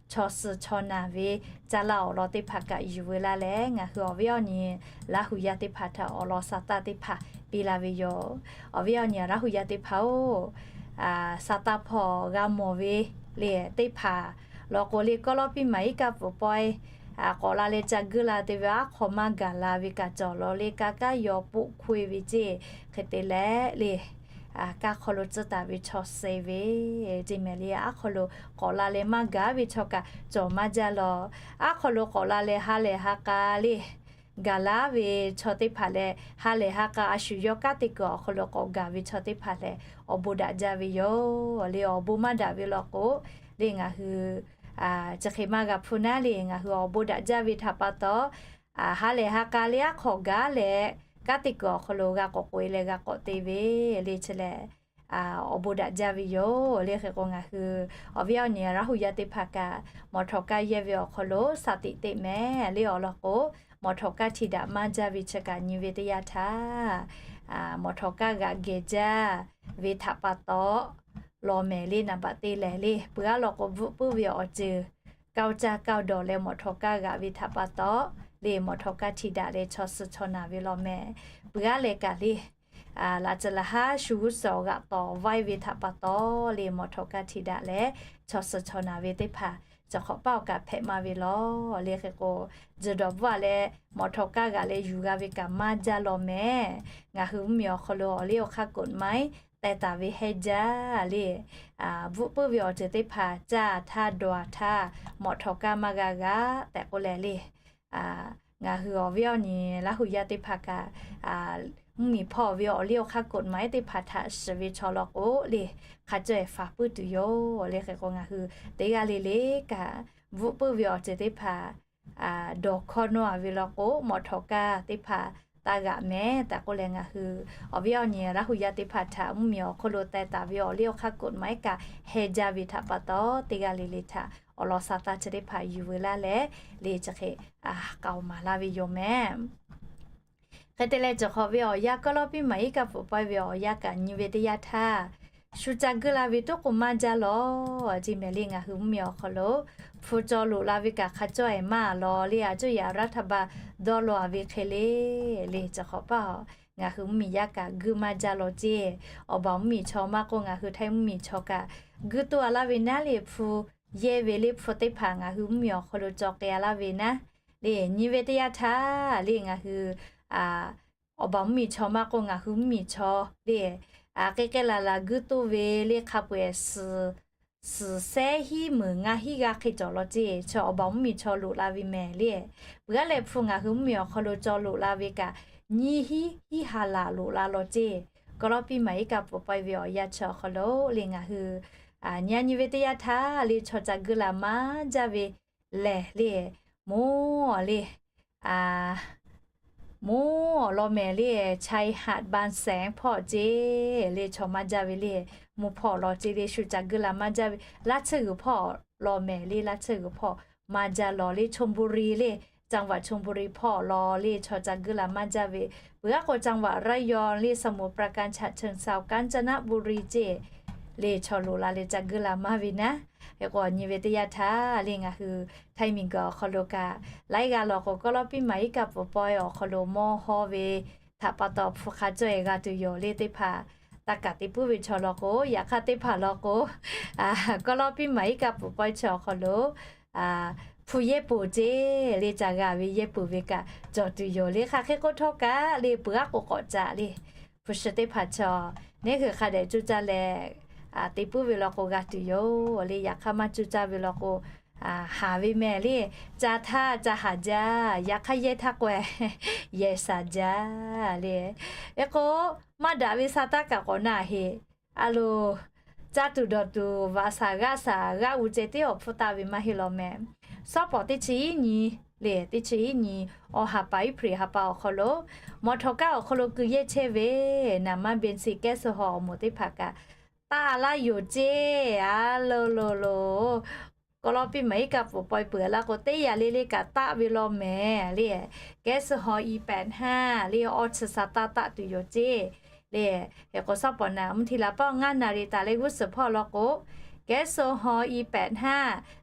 chaw suh chaw naˬ ve caˇ laˇ awˬ lawn teˇ hpaˍ kaꞈ yuˬ veu laˇ leh, ngaˬ hui awˬ viˉ awˬ nyi Laˇ hu yaˇ teˇ hpaˍ htaꞈ awˬ lawn sha taˇ teˇ hpaˍ piˇ laˇ ve yoˬ. Awˬ viˉ awˬ nyi Laˇ hu yaˇ teˇ hpaˍ-oˬ, sha taˇ hpawˇ g'a mawˬ ve le teˇ hpaˍ law k'o le, kawˇ lawˇ piˇ maˍ iˉ kaˆ pfuhˍ pawehˇ k'awꞈ la leh ca guˇ la te ve aˉ hk'aw maˇ gaˬ la ve kaꞈ cawˬ law le, kaˇ kaˉ yaw poˆ hkoˇ-e ve ceˇ. Hk'e te leh le, kaˇ hk'aw lo tcuhˉ taˍ ve chaw suh ve ceˇ mehˍ le, aˉ hk'aw lo k'awꞈ la leh maˇ gaˬ ve chaw kaꞈ cawˬ maˇ jaˇ law. Aˉ hk'aw lo k'awꞈ la leh ha lehˬ ha k'a le gaˬ laˇ ve chaw teˇ hpaˍ leh, ha lehˬ ha k'a a shu yawˇ kanˉ te kuiˬ awˬ hk'aw lo k'awꞈ gaˬ ve chaw teˇ hpaˍ lehˬ, awˬ bon daꞈ jaˇ ve yoˬ le. Awˬ bon maˇ daꞈ ve law k'o le, ngaˬ hui chi hk'e maˇ g'a hpuˇ naˉ le. Ngaˬ hui awˬ bon daꞈ jaˇ ve htaꞈ pa taw, ha lehˬ ha k'a le aˉ hk'aw gaˬ leh, kanˉ te kuiˬ awˬ hk'aw lo g'a k'awꞈ k'oꞈ-e leh g'a k'awꞈ te ve le chi lehˬ, awˬ bon daꞈ jaˇ ve yoˬ le. Hk'e k'o, ngaˬ hui awˬ viˉ awˬ nyi Laˇ hu yaˇ teˇ hpaˍ kaꞈ, mawꞈ htawꞈ kaˇ yehˇ ve awˬ hk'aw lo sha tiꞈ teˇ mehˍ le awˬ lawn k'o, mawꞈ htawꞈ kaˇ htiꞈ daꞈ maˇ jaˇ ve chi kaꞈ nyi ve teˇ yanˇ htaˇ, mawꞈ htawꞈ kaˇ g'aꞈ gehˬ jaˇ ve htaꞈ pa taw law mehˍ le. Naˍ baꞈ teˇ lehˬ le, peuˬ aˉ law k'o bvuhˆ puiˉ ve awˬ ceuˬ kaoˇ caˇ kaoˇ dawˬ leh mawꞈ htawꞈ kaˇ g'aꞈ ve htaꞈ pa taw le, mawꞈ htawꞈ kaˇ htiꞈ daꞈ leh chaw suh chaw naˬ ve law mehˍ. Peuˬ aˉ leh kaꞈ le, laꞈ tcuh laꞈ haˉ shu g'uˇ suhˍ g'aꞈ tawˍ vaiˇ ve htaꞈ pa taw le, mawꞈ htawꞈ kaˇ htiꞈ daꞈ leh chaw suh chaw naˬ ve teˇ hpaˍ Chi hk'awꞈ paˇ awˬ kaꞈ hpehꞈ maˇ ve lawˬ le. Hk'e k'o, tzuhˬ dawˬ bvuhˆ a leh mawꞈ htawꞈ kaˇ g'aꞈ leh yuˬ g'a ve kaꞈ maˇ jaˇ lawˬ mehˍ. Ngaˬ hui mvuhˇmiˬ awˬ hk'aw lo awˬ liˇ awˬ hk'aˇ กฎหมาย teh taˍ ve hehnˇ jaˇ le. Bvuhˆ puiˉ ve awˬ ceuˬ teˇ hpaˍ caˇ htaˇ dawˬ htaˇ mawꞈ htawꞈ kaˇ maˇ g'a g'aꞈ tehꞈ k'oˆ leh le. Ngaˬ hui awˬ viˉ awˬ nyi Laˇ hu yaˇ teˇ hpaˍ kaꞈ, mvuhˇmiˬ hpawˇ ve awˬ liˇ awˬ hk'aˇ กฎหมาย teˇ hpaˍ htaꞈ shiˍ ve chaw law k'o le, hk'a cawˇ-e faˍ puiˉ tuˬ yoˬ le. Hk'e k'o, ngaˬ hui teˇ g'aˇ le le kaꞈ, bvuhˆ puiˉ ve awˬ ceuˬ teˇ hpaˍ dawˬ hkawˇ nawˇ a ve law k'o, mawꞈ htawꞈ kaˇ teˇ hpaˍ taˇ g'aꞈ mehˍ tehꞈ k'oˆ leh, ngaˬ hui awˬ viˉ awˬ nyi Laˇ hu yaˇ teˇ hpaˍ htaꞈ mvuhˇmiˬ awˬ hk'aw lo teh taˍ ve awˬ liˇ awˬ hk'aˇ กฎหมาย kaꞈ hehnˇ jaˇ ve htaꞈ pa taw, teˇ g'aˇ le le htaꞈ awˬ lawn sa taˇ chi teˇ hpaˍ yuˬ veu laˇ leh, le chi hk'e k'aoˍ maˍ laˇ ve yoˬ mehˍ. Hk'e te leh, cawˬ hk'awꞈ ve awˬ yanˇ Kawˇlawˇpiˇ maˍ iˉ kaˆ pfuhˍ pawehˇ ve awˬ yanˇ kaꞈ nyi ve teˇ yanˇ htaˇ, shu ca guˇ la ve toˉ k'o maˇ jaˇ lawˬ, ceˇ mehˍ le. Ngaˬ hui mvuhˇmiˬ awˬ hk'aw lo hpu caw loꞈ la ve kaꞈ hk'a cawˇ-e maˇ lawˬ le. A cuˇ yaꞈ รัฐบาล dawˇ law a ve hk'e le, le cawˬ hk'awꞈ paˇ a, ngaˬ hui mvuhˇmiˬ yaˇ kaꞈ guˇ maˇ jaˇ lawˬ ceˇ. Awˬ baˬ mvuhˇmiˬ chaw maˇ k'oˆ, ngaˬ hui Htaiˇ mvuhˇmiˬ chaw kaꞈ guˇ toˇ a laˇ ve naˉ le. Hpu yehˇ ve le hpu teˇ hpaˍ ngaˬ hui mvuhˇmiˬ awˬ hk'aw lo caw k'ai a laˇ ve naˉ le. Nyi ve teˇ yanˇ htaˇ le, ngaˬ hui awˬ baˬ mvuhˇmiˬ chaw maˇ k'oˆ, ngaˬ hui mvuhˇmiˬ chaw le, k'ai k'ai laˬ laˬ guˇ toˇ ve le. Hk'a peu-eˬ suhˍ sehˉ hiˉ meunˍ ngaˇ hiˉ g'aˇ hk'e cawˬ lawˬ ceˇ. Chi awˬ baˬ mvuhˇmiˬ chaw loꞈ la ve mehˍ le. Peuˬ aˉ leh hpu ngaˬ hui mvuhˇmiˬ awˬ hk'aw lo caw loꞈ la ve kaꞈ, nyiˇ hiˉ hiˉ ha laˬ loꞈ la lawˬ ceˇ. Kawˇlawˇpiˇ maˍ iˉ kaˆ pfuhˍ pawehˇ ve awˬ yanˇ chi awˬ hk'aw lo le, ngaˬ hui nyi a nyi ve teˇ yanˇ htaˇ le, chaw ca guˇ la maˇ jaˇ ve lehˬ le, mvuhˇ le, mvuhˇ awˬ lawn mehˍ le, ชายหาดบางแสน hpawˇ ceˇ le. Chaw maˇ jaˇ ve le, mvuhˇ hpawˇ awˬ lawn ceˇ le. Shu ca guˇ la maˇ jaˇ ve Laˇ tsuhˇ g'uiˬ hpawˇ awˬ lawn mehˍ le. Laˇ tsuhˇ g'uiˬ hpawˇ maˇ jaˇ lawˬ le. ชลบุรี le, จังหวัดชลบุรี hpawˇ awˬ lawn le, chaw ca guˇ la maˇ jaˇ ve. Peuˬ aˉ k'o, จังหวัดระยอง le, สมุทรปราการ ฉะเชิงเทรา กาญจนบุรี ceˇ le, chaw loꞈ la leh ca guˇ la maˇ ve naˉ. Hk'e k'o, nyi ve teˇ yanˇ htaˇ le, ngaˬ hui Htaiˇ miˬguiˬ awˬ hk'aw lo kaꞈ laiˉ g'aˇ lawˬ k'o, Kawˇlawˇpiˇ maˍ iˉ kaˆ pfuhˍ pawehˇ awˬ hk'aw lo mawˇ hawˇ ve htaꞈ pa taw hpu hk'a cawˇ-e g'a tuˬ yoˬ le. Teˇ hpaˍ taˇ kaꞈ te puiˉ ve chaw law k'o, yaꞈ hk'aˇ teˇ hpaˍ law k'o, Kawˇlawˇpiˇ maˍ iˉ kaˆ pfuhˍ pawehˇ chi awˬ hk'aw lo hpu yehˇ peuˬ ceˇ le. Ca g'a ve yehˇ peuˬ ve kaꞈ cawˬ tuˬ yoˬ le. Hk'aˬ hk'e k'oˆ htawˇ kaꞈ le, peuˬ aˉ k'o k'awꞈ caꞈ le. Hpu shi teˇ hpaˍ chaw neˇ hui hk'a dehꞈ cuˇ caˇ leh te puiˉ ve law k'o g'a tuˬ yoˬ le. Yaꞈ hk'aˇ maˇ cuˇ caˇ ve law k'o, haˍ ve mehˍ le. Ca htaˇ ca haˍ jaˇ, yaꞈ hk'aˇ yehˇ htaˇ k'o, yehˬ shaˍ jaˇ le. Hk'e k'o, maˇ daꞈ ve sa taˇ kaꞈ k'awꞈ na heꞈ. A loˬ, caˇ tuˬ dawˬ tuˬ, vaꞈ shaˍ g'aˆ shaˍ g'aˆ uiˍ ceh tiˉ awˬ hpfuhˇ taˆ ve maˇ heˆ law mehˍ. Shawˉ pawˍ teˇ chi iˉ nyi le, teˇ chi iˉ nyi, awˬ ha pa iˉ hpriˍ ha pa awˬ hk'aw lo, mawꞈ htawꞈ kaˇ awˬ hk'aw lo keu yehˇ chehˇ ve naˍ manˇ เบนซิน แก๊สโซฮอล์ awˬ moˍ teˇ hpaˍ kaꞈ taˆ laˇ yoˬ ceˇ. A loˬ loˬ loˬ, Kawˇlawˇpiˇ maˍ iˉ kaˆ pfuhˍ pawehˇ peuˬ laˇ k'o, teˇ yaꞈ le le kaꞈ taˆ ve law mehˍ le. แก๊สโซฮอล์ อีแปดห้า le, awˇ chi sa taˇ taˆ tuˬ yoˬ ceˇ le. Hk'e k'o, shawˉ pawˍ naˍ mvuhˇ hti la paˇ ngaˇ naˍ riˍ taˍ leh g'uˇ suhˍ hpawˇ law k'o, แก๊สโซฮอล์ อีแปดห้า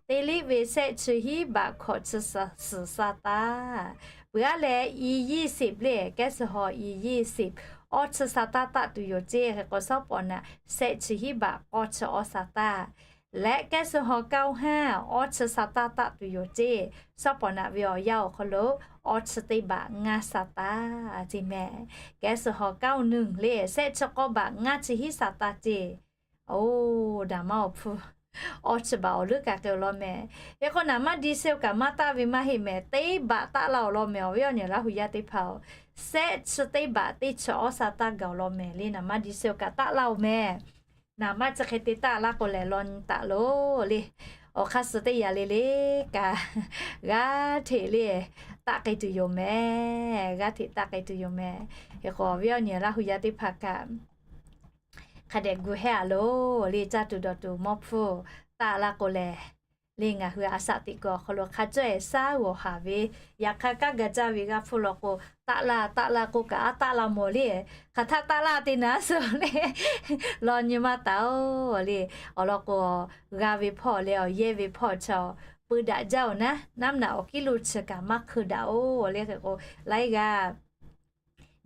te liˆ ve shehˆ chi hiˉ baꞈ hkawꞈ chi suhˍ sa taˇ. Peuˬ aˉ leh อียี่สิบ le, แก๊สโซฮอล์ อียี่สิบ awˇ chi sa taˇ taˆ tuˬ yoˬ ceˇ. Hk'e k'o, shawˉ pawˍ naˍ shehˆ chi hiˉ baꞈ k'awˇ chi awˇ sa taˇ leh, แก๊สโซฮอล์ เก้าห้า awˇ chi sa taˇ taˆ tuˬ yoˬ ceˇ. Shawˉ pawˍ naˍ ve awˬ yanˇ awˬ hk'aw lo awˇ chi teˇ baꞈ ngaˇ sa taˇ ceˇ mehˍ. แก๊สโซฮอล์ เก้าหนึ่ง le, shehˆ chi k'awˇ baꞈ ngaˇ chi hiˉ sa taˇ ceˇ. Oˇ, daꞈ maˇ awˬ hpu, awˇ chi baꞈ awˬ leuˉ kaꞈ k'ai awˬ lawn mehˍ. Hk'e k'o, naˍ manˇ ดีเซล kaꞈ maˇ taˆ ve maˇ heˆ mehˍ. Teˇ baꞈ taˆ laˇ awˬ lawn mehˍ. Awˬ viˉ awˬ nyi Laˇ hu yaˇ teˇ hpaˍ-oˬ, shehˆ chi teˇ baꞈ teˇ chi awˇ sa taˇ gaˬ awˬ lawn mehˍ le. Naˍ manˇ ดีเซล kaꞈ taˆ laˇ oˬ mehˍ. Naˍ manˇ chi hk'e te taˆ laˇ k'o lehˬ, law nyi taˍ loˬ le. Awˬ hk'aˇ suh teˇ yaꞈ le le kaꞈ g'aˇ hteꞈ le taˆ k'ai tuˬ yoˬ mehˍ. G'aˇ hteꞈ taˆ k'ai tuˬ yoˬ mehˍ. Hk'e k'o, awˬ viˉ awˬ nyi Laˇ hu yaˇ teˇ hpaˍ kaꞈ hk'a dehꞈ gu hehˉ a loˬ le. Caˇ tuˬ dawˬ tuˬ mawˇ hpfuhˇ taˆ laˇ k'o lehˬ, le ngaˬ hui a shaꞈ teꞈ kuiˬ awˬ hk'aw lo hk'a cawˇ-e shaˉ g'awˬ haˍ ve, yaꞈ hk'aˇ kaˇ gaˬ caˇ ve g'aˇ hpfuhˇ law k'o, taˆ laˇ taˆ laˇ k'oˆ kaꞈ a taˆ laˇ mawˬ le. Hk'aˬ htaˇ taˆ laˇ te naˉ suh le, law nyi maˇ taˍ-oˬ le. Awˬ lawn k'o, g'a ve hpawˇ leh awˬ yehˇ ve hpawˇ chaw peu daꞈ jaˇ-oˬ naˉ, naˉ naꞈ awˬ kiˉ lo chi kaꞈ maˇ hkeu daꞈ-oˬ le. Hk'e k'o, laiˉ g'aˇ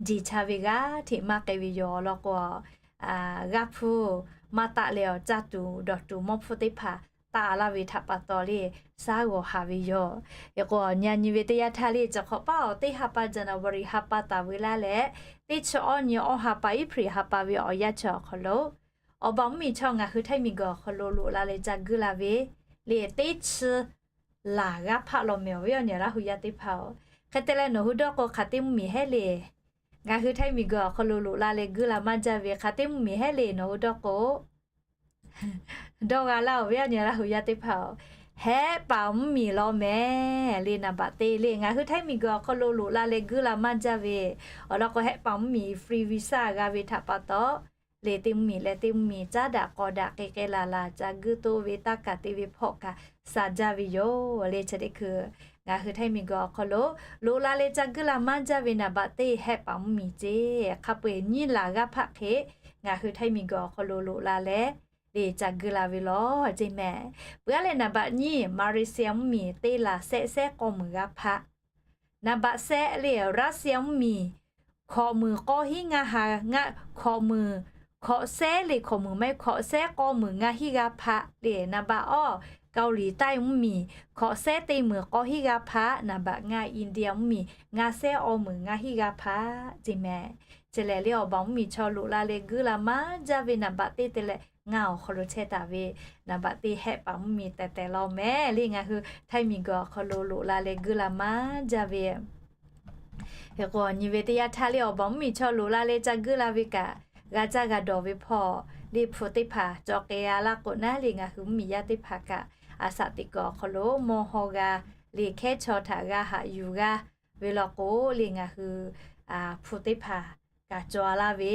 jeˬ cha ve g'aˇ hteꞈ maˇ k'ai ve yoˬ. Awˬ lawn k'o, g'aˇ hpfuhˇ maˇ taˆ leh awˬ caˇ tuˬ dawˬ tuˬ mawˇ hpfuhˇ teˇ hpaˍ taˆ laˇ ve htaꞈ pa taw le, shaˉ g'awˬ haˍ ve yoˬ. Hk'e k'o, nyi nyi ve teˇ yanˇ htaˇ le, chi hk'awꞈ paˉ awˬ teˇ ha pa January ha pa taˍ ve laˇ leh, teˇ chi awˇ nyi awˇ ha pa April ha pa ve awˬ yanˇ chi awˬ hk'aw lo, awˬ baˬ mvuhˇmiˬ chaw ngaˬ hui Htaiˇ miˬguiˬ awˬ hk'aw lo loꞈ la leh ca guˇ la ve le, teˇ chi laˬ g'aˇ hpaˆ law mehˍ, awˬ viˉ awˬ nyi Laˇ hu yaˇ teˇ hpaˍ-oˬ. Hk'e te leh, nawˬ hui dawˇ k'o hk'aˬ teˇ mvuhˇmiˬ hehˉ le, ngaˬ hui Htaiˇ miˬguiˬ awˬ hk'aw lo loꞈ la leh guˇ la maˇ jaˇ ve hk'aˬ teˇ mvuhˇmiˬ hehˉ le, nawˬ hui dawˇ k'o, dawˇ g'a laˇ, awˬ viˉ awˬ nyi Laˇ hu yaˇ teˇ hpaˍ-oˬ. Hehˆ paˍ mvuhˇmiˬ law mehˍ le, naˍ baꞈ te le, ngaˬ hui Htaiˇ miˬguiˬ awˬ hk'aw lo loꞈ la leh guˇ la maˇ jaˇ ve awˬ lawn k'o, hehˆ paˍ mvuhˇmiˬ free visa g'a ve htaꞈ pa taw le, teˇ mvuhˇmiˬ leh teˇ mvuhˇmiˬ caˉ daꞈ k'aw daꞈ k'ai k'ai laˬ laˬ ca guˇ toˆ ve taˇ kaˬ te ve hpawˇ kaꞈ sha jaˇ ve yoˬ le. Chi teˇ hkui ngaˬ hui Htaiˇ miˬguiˬ awˬ hk'aw lo loꞈ la leh ca guˇ la maˇ jaˇ ve naˍ baꞈ te hehˆ paˍ mvuhˇmiˬ ceˇ. Hk'a peu-eˬ nyiˇ laˬ g'aˇ hpaˆ hk'e ngaˬ hui Htaiˇ miˬguiˬ awˬ hk'aw lo loꞈ la leh le ca guˇ la ve law ceˇ mehˍ. Peuˬ aˉ leh naˍ baꞈ nyiˇ Malaysia mvuhˇmiˬ teˇ laˬ sehˆ sehˉ k'awˇ meunˍ g'aˇ hpaˆ. Naˍ baꞈ sehˆ le Russia mvuhˇmiˬ hkawꞈ meunˍ k'awˇ hiˉ ngaˇ ha, hkawꞈ meunˍ, hkawꞈ sehˉ le hkawꞈ meunˍ maˇ heˆ, hkawꞈ sehˉ k'awˇ meunˍ ngaˇ hiˉ g'aˇ hpaˆ le. Naˍ baꞈ awˇ Kaoˍliˍ taˇ mvuhˇmiˬ hkawꞈ sehˉ teˇ meunˍ k'awˇ hiˉ g'aˇ hpaˆ. Naˍ baꞈ ngaˇ India mvuhˇmiˬ ngaˇ sehˉ awˇ meunˍ ngaˇ hiˉ g'aˇ hpaˆ ceˇ mehˍ. Chi lehˬ le awˬ baˬ mvuhˇmiˬ chaw loꞈ la leh guˇ la maˇ jaˇ ve naˍ baꞈ te te leh ngaˬ awˬ hk'aw lo chehˇ taˍ ve naˍ baꞈ te hehˆ paˍ mvuhˇmiˬ tehˬ tehˬ law mehˍ le, ngaˬ hui Htaiˇ miˬguiˬ awˬ hk'aw lo loꞈ la leh guˇ la maˇ jaˇ ve Hk'e k'o, nyi ve teˇ yanˇ htaˇ le awˬ baˬ mvuhˇmiˬ chaw loꞈ la leh ca guˇ la ve kaꞈ, g'a caˇ g'a dawˬ ve hpawˇ le hpu teˇ hpaˍ cawˬ k'ai-a laˇ k'o naˉ le, ngaˬ hui mvuhˇmiˬ yaˇ teˇ hpaˍ kaꞈ a shaꞈ teꞈ kuiˬ awˬ hk'aw lo mawˇ haw g'a le hkehˉ chaw htaꞈ g'a haꞈ yuˬ g'a ve law k'o le, ngaˬ hui hpu teˇ hpaˍ kaꞈ cawˬ-a laˇ ve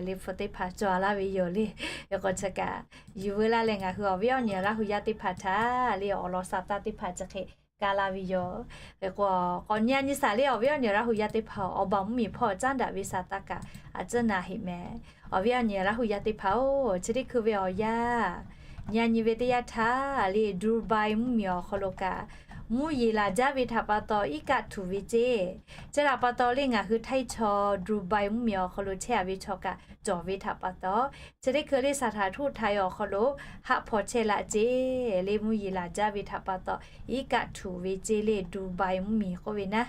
le, hpu teˇ hpaˍ cawˬ-a laˇ ve yoˬ le. Hk'e k'o chi kaꞈ yuˬ veu laˇ leh ngaˬ hui awˬ viˉ awˬ nyi Laˇ hu yaˇ teˇ hpaˍ htaꞈ le awˬ lawn sa taˇ teˇ hpaˍ chi hk'e kaˇ laˇ ve yoˬ. Hk'e k'o, k'awꞈ nyi-a nyi shaˍ le awˬ viˉ awˬ nyi Laˇ hu yaˇ teˇ hpaˍ, awˬ baˬ mvuhˇmiˬ hpawˇ caˉ daꞈ ve sa taˇ kaꞈ a ciˉ na heꞈ mehˍ. Awˬ viˉ awˬ nyi Laˇ hu yaˇ teˇ hpaˍ-oˬ, chi teˇ hkui ve awˬ yanˇ nyi-a nyi ve teˇ yanˇ htaˇ le Dubai mvuhˇmiˬ awˬ hk'aw lo kaꞈ mvuhˇ yeˬ laˬ jaˇ ve htaꞈ pa taw iˉ kaˆ htuꞈ ve ceˇ. Chi htaꞈ pa taw le ngaˬ hui Htaiˇ chaw Dubai mvuhˇmiˬ awˬ hk'aw lo chehˇ-a ve chaw kaꞈ cawˬ ve htaꞈ pa taw, chi teˇ hkui le สถานทูตไทย awˬ hk'aw lo haˆ hpaw chehˇ laˇ ceˇ le, mvuhˇ yeˬ laˬ jaˇ ve htaꞈ pa taw iˉ kaˆ htuꞈ ve ceˇ le, Dubai mvuhˇmiˬ k'oˆ ve naˉ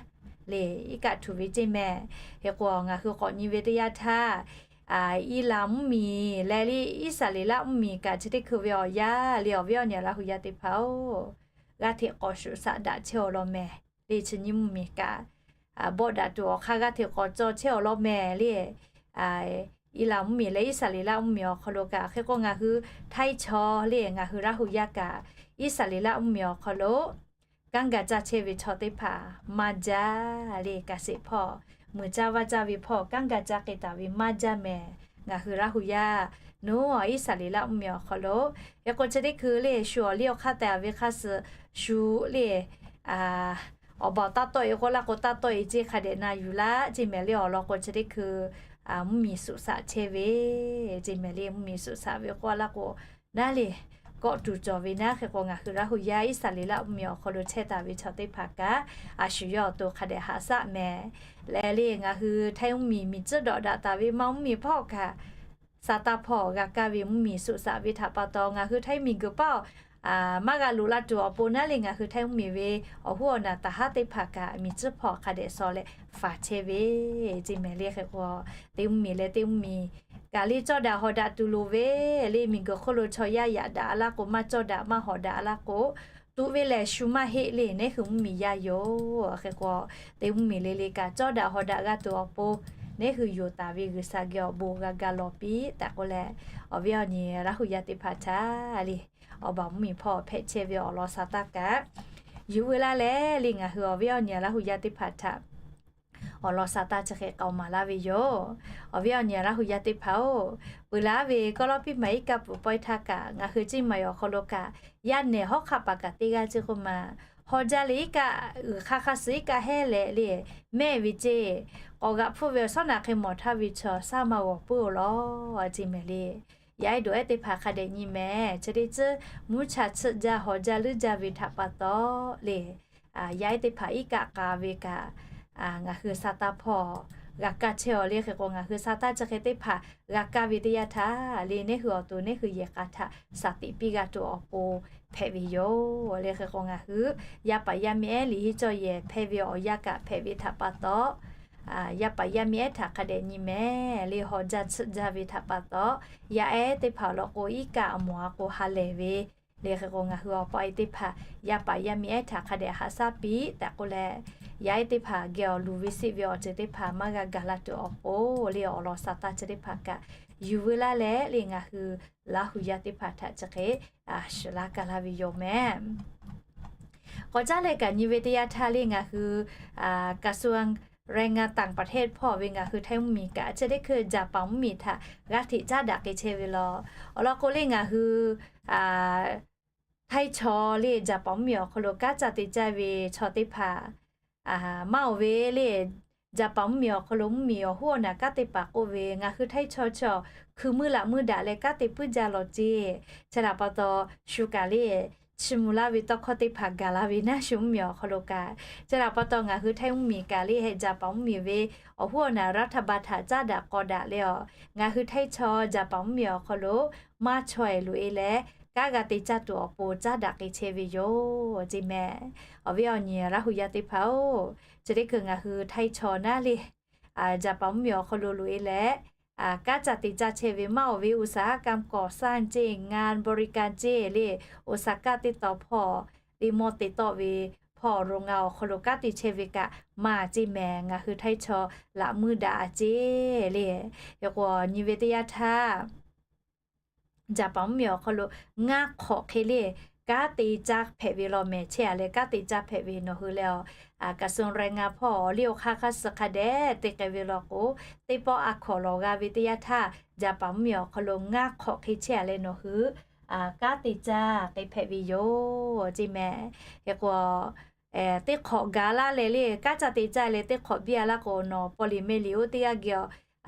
le, iˉ kaˆ htuꞈ ve ceˇ mehˍ. Hk'e k'o, ngaˬ hui k'awꞈ nyi ve teˇ yanˇ htaˇ Iˉlaˍn mvuhˇmiˬ leh le Iˉsaˍreˍlaˆ mvuhˇmiˬ kaꞈ chi teˇ hkui ve awˬ yanˇ le awˬ viˉ awˬ nyi Laˇ hu yaˇ teˇ hpaˍ-oˬ, g'aˇ hteꞈ k'awꞈ shuˍ shaꞈ daꞈ chehˇ-aw law mehˍ le. Chi nyiˇ mvuhˇmiˬ kaꞈ bawˆ daꞈ tuˬ awˬ hk'aˇ g'aˇ hteꞈ k'awꞈ cawˇ chehˇ-aw law mehˍ le. Iˉlaˍn mvuhˇmiˬ leh Iˉsaˍreˍlaˆ mvuhˇmiˬ awˬ hk'aw lo kaꞈ hk'e k'o, ngaˬ hui Htaiˇ chaw le ngaˬ hui Laˇ hu yaˇ kaꞈ Iˉsaˍreˍlaˆ mvuhˇmiˬ awˬ hk'aw lo kanˉ ga caˇ chehˇ ve chaw teˇ hpaˍ maˇ jaˇ le. Kaꞈ sheˍ hpawˇ muiˬ caˇ vaˇ caˇ ve hpawˇ kanˉ ga caˇ k'ai taˍ ve maˇ jaˇ mehˍ. Ngaˬ hui Laˇ hu yaˇ nuˉ Iˉsaˍreˍlaˆ mvuhˇmiˬ awˬ hk'aw lo, hk'e k'o chi teˇ hkui le shu awˬ liˇ awˬ hk'aˇ tehꞈ ve hk'aˇ suh shu le awˬ baˬ taˇ tawˆ-e k'oˆ laˇ k'o, taˇ tawˆ-e ceˇ hk'a dehꞈ na yuˬ laˇ ceˇ mehˍ le. Awˬ lawn k'o chi teˇ hkui mvuhˇmiˬ suꞈ shaꞈ chehˇ ve ceˇ mehˍ le. Mvuhˇmiˬ suꞈ shaꞈ ve k'oˆ laˇ k'o naˉ le, kawˆ tuˬ cawˬ ve naˉ. Hk'e k'o, ngaˬ hui Laˇ hu yaˇ Iˉsaˍreˍlaˆ mvuhˇmiˬ awˬ hk'aw lo chehˇ taˍ ve chaw teˇ hpaˍ kaꞈ a shu yawˇ awˬ to hk'a dehꞈ haꞈ shaˆ mehˍ. Leh le ngaˬ hui Htaiˇ mvuhˇmiˬ miˬ tcuhˉ dawꞈ daꞈ taˍ ve maˇ mvuhˇmiˬ hpawˇ kaꞈ sa taˇ hpawˇ g'a kaˇ ve mvuhˇmiˬ suꞈ shaꞈ ve htaꞈ pa taw, ngaˬ hui Htaiˇ miˬguiˬ paˇ maˇ g'a loꞈ la tuˬ awˬ pon naˉ le, ngaˬ hui Htaiˇ mvuhˇmiˬ ve awˬ hoˉ awˬ naˬ taˍ haˉ teˇ hpaˍ kaꞈ miˬ tcuhˉ hpawˇ hk'a dehꞈ shaw leh faˍ chehˇ ve ceˇ mehˍ le. Hk'e k'o, teˇ mvuhˇmiˬ leh teˇ mvuhˇmiˬ kaꞈ le cawˇ daꞈ hawˍ daꞈ tuˬ loˍ ve le. Miˬguiˬ hk'oˆ lo chaw yaˇ yaꞈ daꞈ laˇ k'o, maˇ cawˇ daꞈ maˇ hawˍ daꞈ laˇ k'o, tuꞈ ve lehˬ shu maˇ heˆ le. Neˉ hui mvuhˇmiˬ yaˇ yoˬ. Hk'e k'o, teˇ mvuhˇmiˬ le le kaꞈ cawˇ daꞈ hawˍ daꞈ g'a tuˬ awˬ pon, neˉ hui yoˬ taˍ ve G'uiˬsha geh awˬ bon g'a ga lawˬ piˇ tehꞈ k'oˆ leh, awˬ viˉ awˬ nyi Laˇ hu yaˇ teˇ hpaˍ htaꞈ le awˬ baˬ mvuhˇmiˬ hpawˇ hpehꞈ chehˇ ve awˬ lawn sa taˇ kaꞈ yuˬ veu laˇ leh le ngaˬ hui awˬ viˉ awˬ nyi Laˇ hu yaˇ teˇ hpaˍ htaꞈ awˬ lawn sa taˇ chi hk'e k'aoˍ maˍ laˇ ve yoˬ. Awˬ viˉ awˬ nyi Laˇ hu yaˇ teˇ hpaˍ-oˬ, peuˬ laˇ ve Kawˇlawˇpiˇ maˬ iˉ kaˆ peuˬ pawehˇ htaˇ kaꞈ ngaˬ hui Ciˇ maˬ awˬ hk'aw lo kaꞈ yaˇ nehˬ hawˉ hk'aˆ paˍ kaꞈ teˇ g'aˇ ceˇ k'oˆ ma, haw jaˇ leh iˉ kaˆ uiˍ hk'aˇ hk'aˇ suh iˉ kaˆ hehˉ leh le mehˆ ve ceˇ, k'awꞈ g'aꞈ hpfuhˆ ve awˬ shawˉ naꞈ hk'e mawˬ htaˇ ve chaw shaˉ maˇ g'awˬ puiˉ-o law ceˇ mehˍ le. Yaˇ ehˉ dawˬ ehˉ teˇ hpaˍ hk'a dehꞈ nyi mehˍ. Chi teˇ ceuˬ mvuhˇ cha chiˆ jaˇ haw jaˇ leuˉ jaˇ ve htaꞈ pa taw le, yaˇ ehˉ teˇ hpaˍ iˉ kaˆ k'a ve kaꞈ ngaˬ hui sa taˇ hpawˇ g'a kaˇ chehˇ-oˬ le. Hk'e k'o, ngaˬ hui sa taˇ chi hk'e teˇ hpaˍ g'a kaˇ ve teˇ yanˇ htaˇ le, neˇ hui awˬ to neˇ hui yehˬ k'a htaꞈ shaˍ tiꞈ piˇ g'a tuˬ awˬ pon hpehꞈ ve yoˬ le. Hk'e k'o, ngaˬ hui yaˇ paˍ yaˇ miˇ ehˉ liꞈ henˇ cawˇ yehˬ hpehˇ ve awˬ yanˇ kaꞈ hpehꞈ ve htaꞈ pa taw, yaˇ paˍ yaˇ miˇ ehˉ htaꞈ hk'a dehꞈ nyi mehˍ le, hawˬ jaˇ tsuhˆ jaˇ ve htaꞈ pa taw, yaˇ ehˉ teˇ hpaˍ awˬ lawn k'o, iˉ kaˆ a mawˬ a k'o ha lehˬ ve le. Hk'e k'o, ngaˬ hui awˬ pa e teˇ hpaˍ yaˇ paˍ yaˇ miˇ ehˉ htaꞈ hk'a dehꞈ haꞈ shaˉ piˇ tehꞈ k'oˆ leh, yaˇ ehˉ teˇ hpaˍ geh awˬ luˬ ve siˆ ve awˬ ceuˬ teˇ hpaˍ maˇ g'a gaˬ la tuˬ awˬ pon le, awˬ lawn sa taˇ chi teˇ hpaˍ kaꞈ yuˬ veu laˇ leh le, ngaˬ hui Laˇ hu yaˇ teˇ hpaˍ htaꞈ chi hk'e shuˍ laˇ kaˇ laˇ ve yoˬ mehˍ. K'awꞈ caˉ leh kaꞈ nyi ve teˇ yanˇ htaˇ le, ngaˬ hui กระทรวงแรงงานต่างประเทศ hpawˇ ve ngaˬ hui Htaiˇ mvuhˇmiˬ kaꞈ chi teˇ hkui Jaˍpaˍ mvuhˇmiˬ htaꞈ g'aˇ hteꞈ caˉ daꞈ k'ai chehˇ ve law. Awˬ lawn k'o le, ngaˬ hui Htaiˇ chaw le Jaˍpaˍ mvuhˇmiˬ awˬ hk'aw lo kanˉ caˇ te caˇ ve chaw teˇ hpaˍ maˇ oˬ ve le. Jaˍpaˍ mvuhˇmiˬ awˬ hk'aw lo mvuhˇmiˬ awˬ hoˉ awˬ naˬ kanˉ te paˍ k'oˆ ve, ngaˬ hui Htaiˇ chaw chi awˬ hkui muiˇ laꞈ muiˇ daꞈ leh kanˉ te puiˉ jaˇ law ceˇ. Chi htaꞈ pa taw, shu kaꞈ le chi mvuh laˇ ve tawˇ hkawˇ teˇ hpaˍ gaˬ la ve naˉ, shu mvuhˇmiˬ awˬ hk'aw lo kaꞈ. Chi htaꞈ pa taw, ngaˬ hui Htaiˇ mvuhˇmiˬ kaꞈ le, Jaˍpaˍ mvuhˇmiˬ ve awˬ hoˉ awˬ naˬ รัฐบาล htaꞈ caˉ daꞈ k'aw daꞈ leh awˬ, ngaˬ hui Htaiˇ chaw Jaˍpaˍ mvuhˇmiˬ awˬ hk'aw lo maˇ chaweh loꞈ-e leh, kanˉ g'a te caˇ tuˬ awˬ pon caˉ daꞈ k'ai chehˇ ve yoˬ ceˇ mehˍ. Awˬ viˉ awˬ nyi Laˇ hu yaˇ teˇ hpaˍ-oˬ, chi teˇ hkui ngaˬ hui Htaiˇ chaw naˉ le Jaˍpaˍ mvuhˇmiˬ awˬ hk'aw lo loꞈ-e leh, kanˉ caˇ te caˇ chehˇ ve maˇ oˬ ve อุตสาหกรรมก่อสร้าง ceˇ, งานบริการ ceˇ le, Osaka teˇ tawn hpawˇ le, mawˇ te tawˆ ve hpawˇ โรงงาน awˬ hk'aw lo kanˉ te chehˇ ve kaꞈ maˇ ceˇ mehˍ. Ngaˬ hui Htaiˇ chaw laꞈ muiˇ daꞈ a ceˇ le. Hk'e k'o, nyi ve teˇ yanˇ htaˇ Jaˍpaˍ mvuhˇmiˬ awˬ hk'aw lo ngaˇ hk'awꞈ hk'e le kanˉ te caˇ hpehꞈ ve law mehˍ. Chehˇ-a leh kanˉ te caˇ hpehꞈ ve nawˬ hui leh awˬ, กระทรวงแรงงาน hpawˇ awˬ liˇ awˬ hk'aˇ hk'aˇ suh hk'a dehꞈ te k'ai ve law k'o, teˇ pawˆ a hkawꞈ lawˬ g'a ve teˇ yanˇ htaˇ, Jaˍpaˍ mvuhˇmiˬ awˬ hk'aw lo ngaˇ hk'awꞈ hk'e chehˇ-a leh nawˬ hui kanˉ te caˇ k'ai hpehꞈ ve yoˬ ceˇ mehˍ. Hk'e k'o, teˇ hk'awꞈ gaˬ laˇ leh le, kanˉ caˇ te caˇ leh teˇ hk'awꞈ biˇ-a laˇ k'o, nawˬ paw liꞈ meh liꞈ oˇ teˇ g'aˇ geh awˬ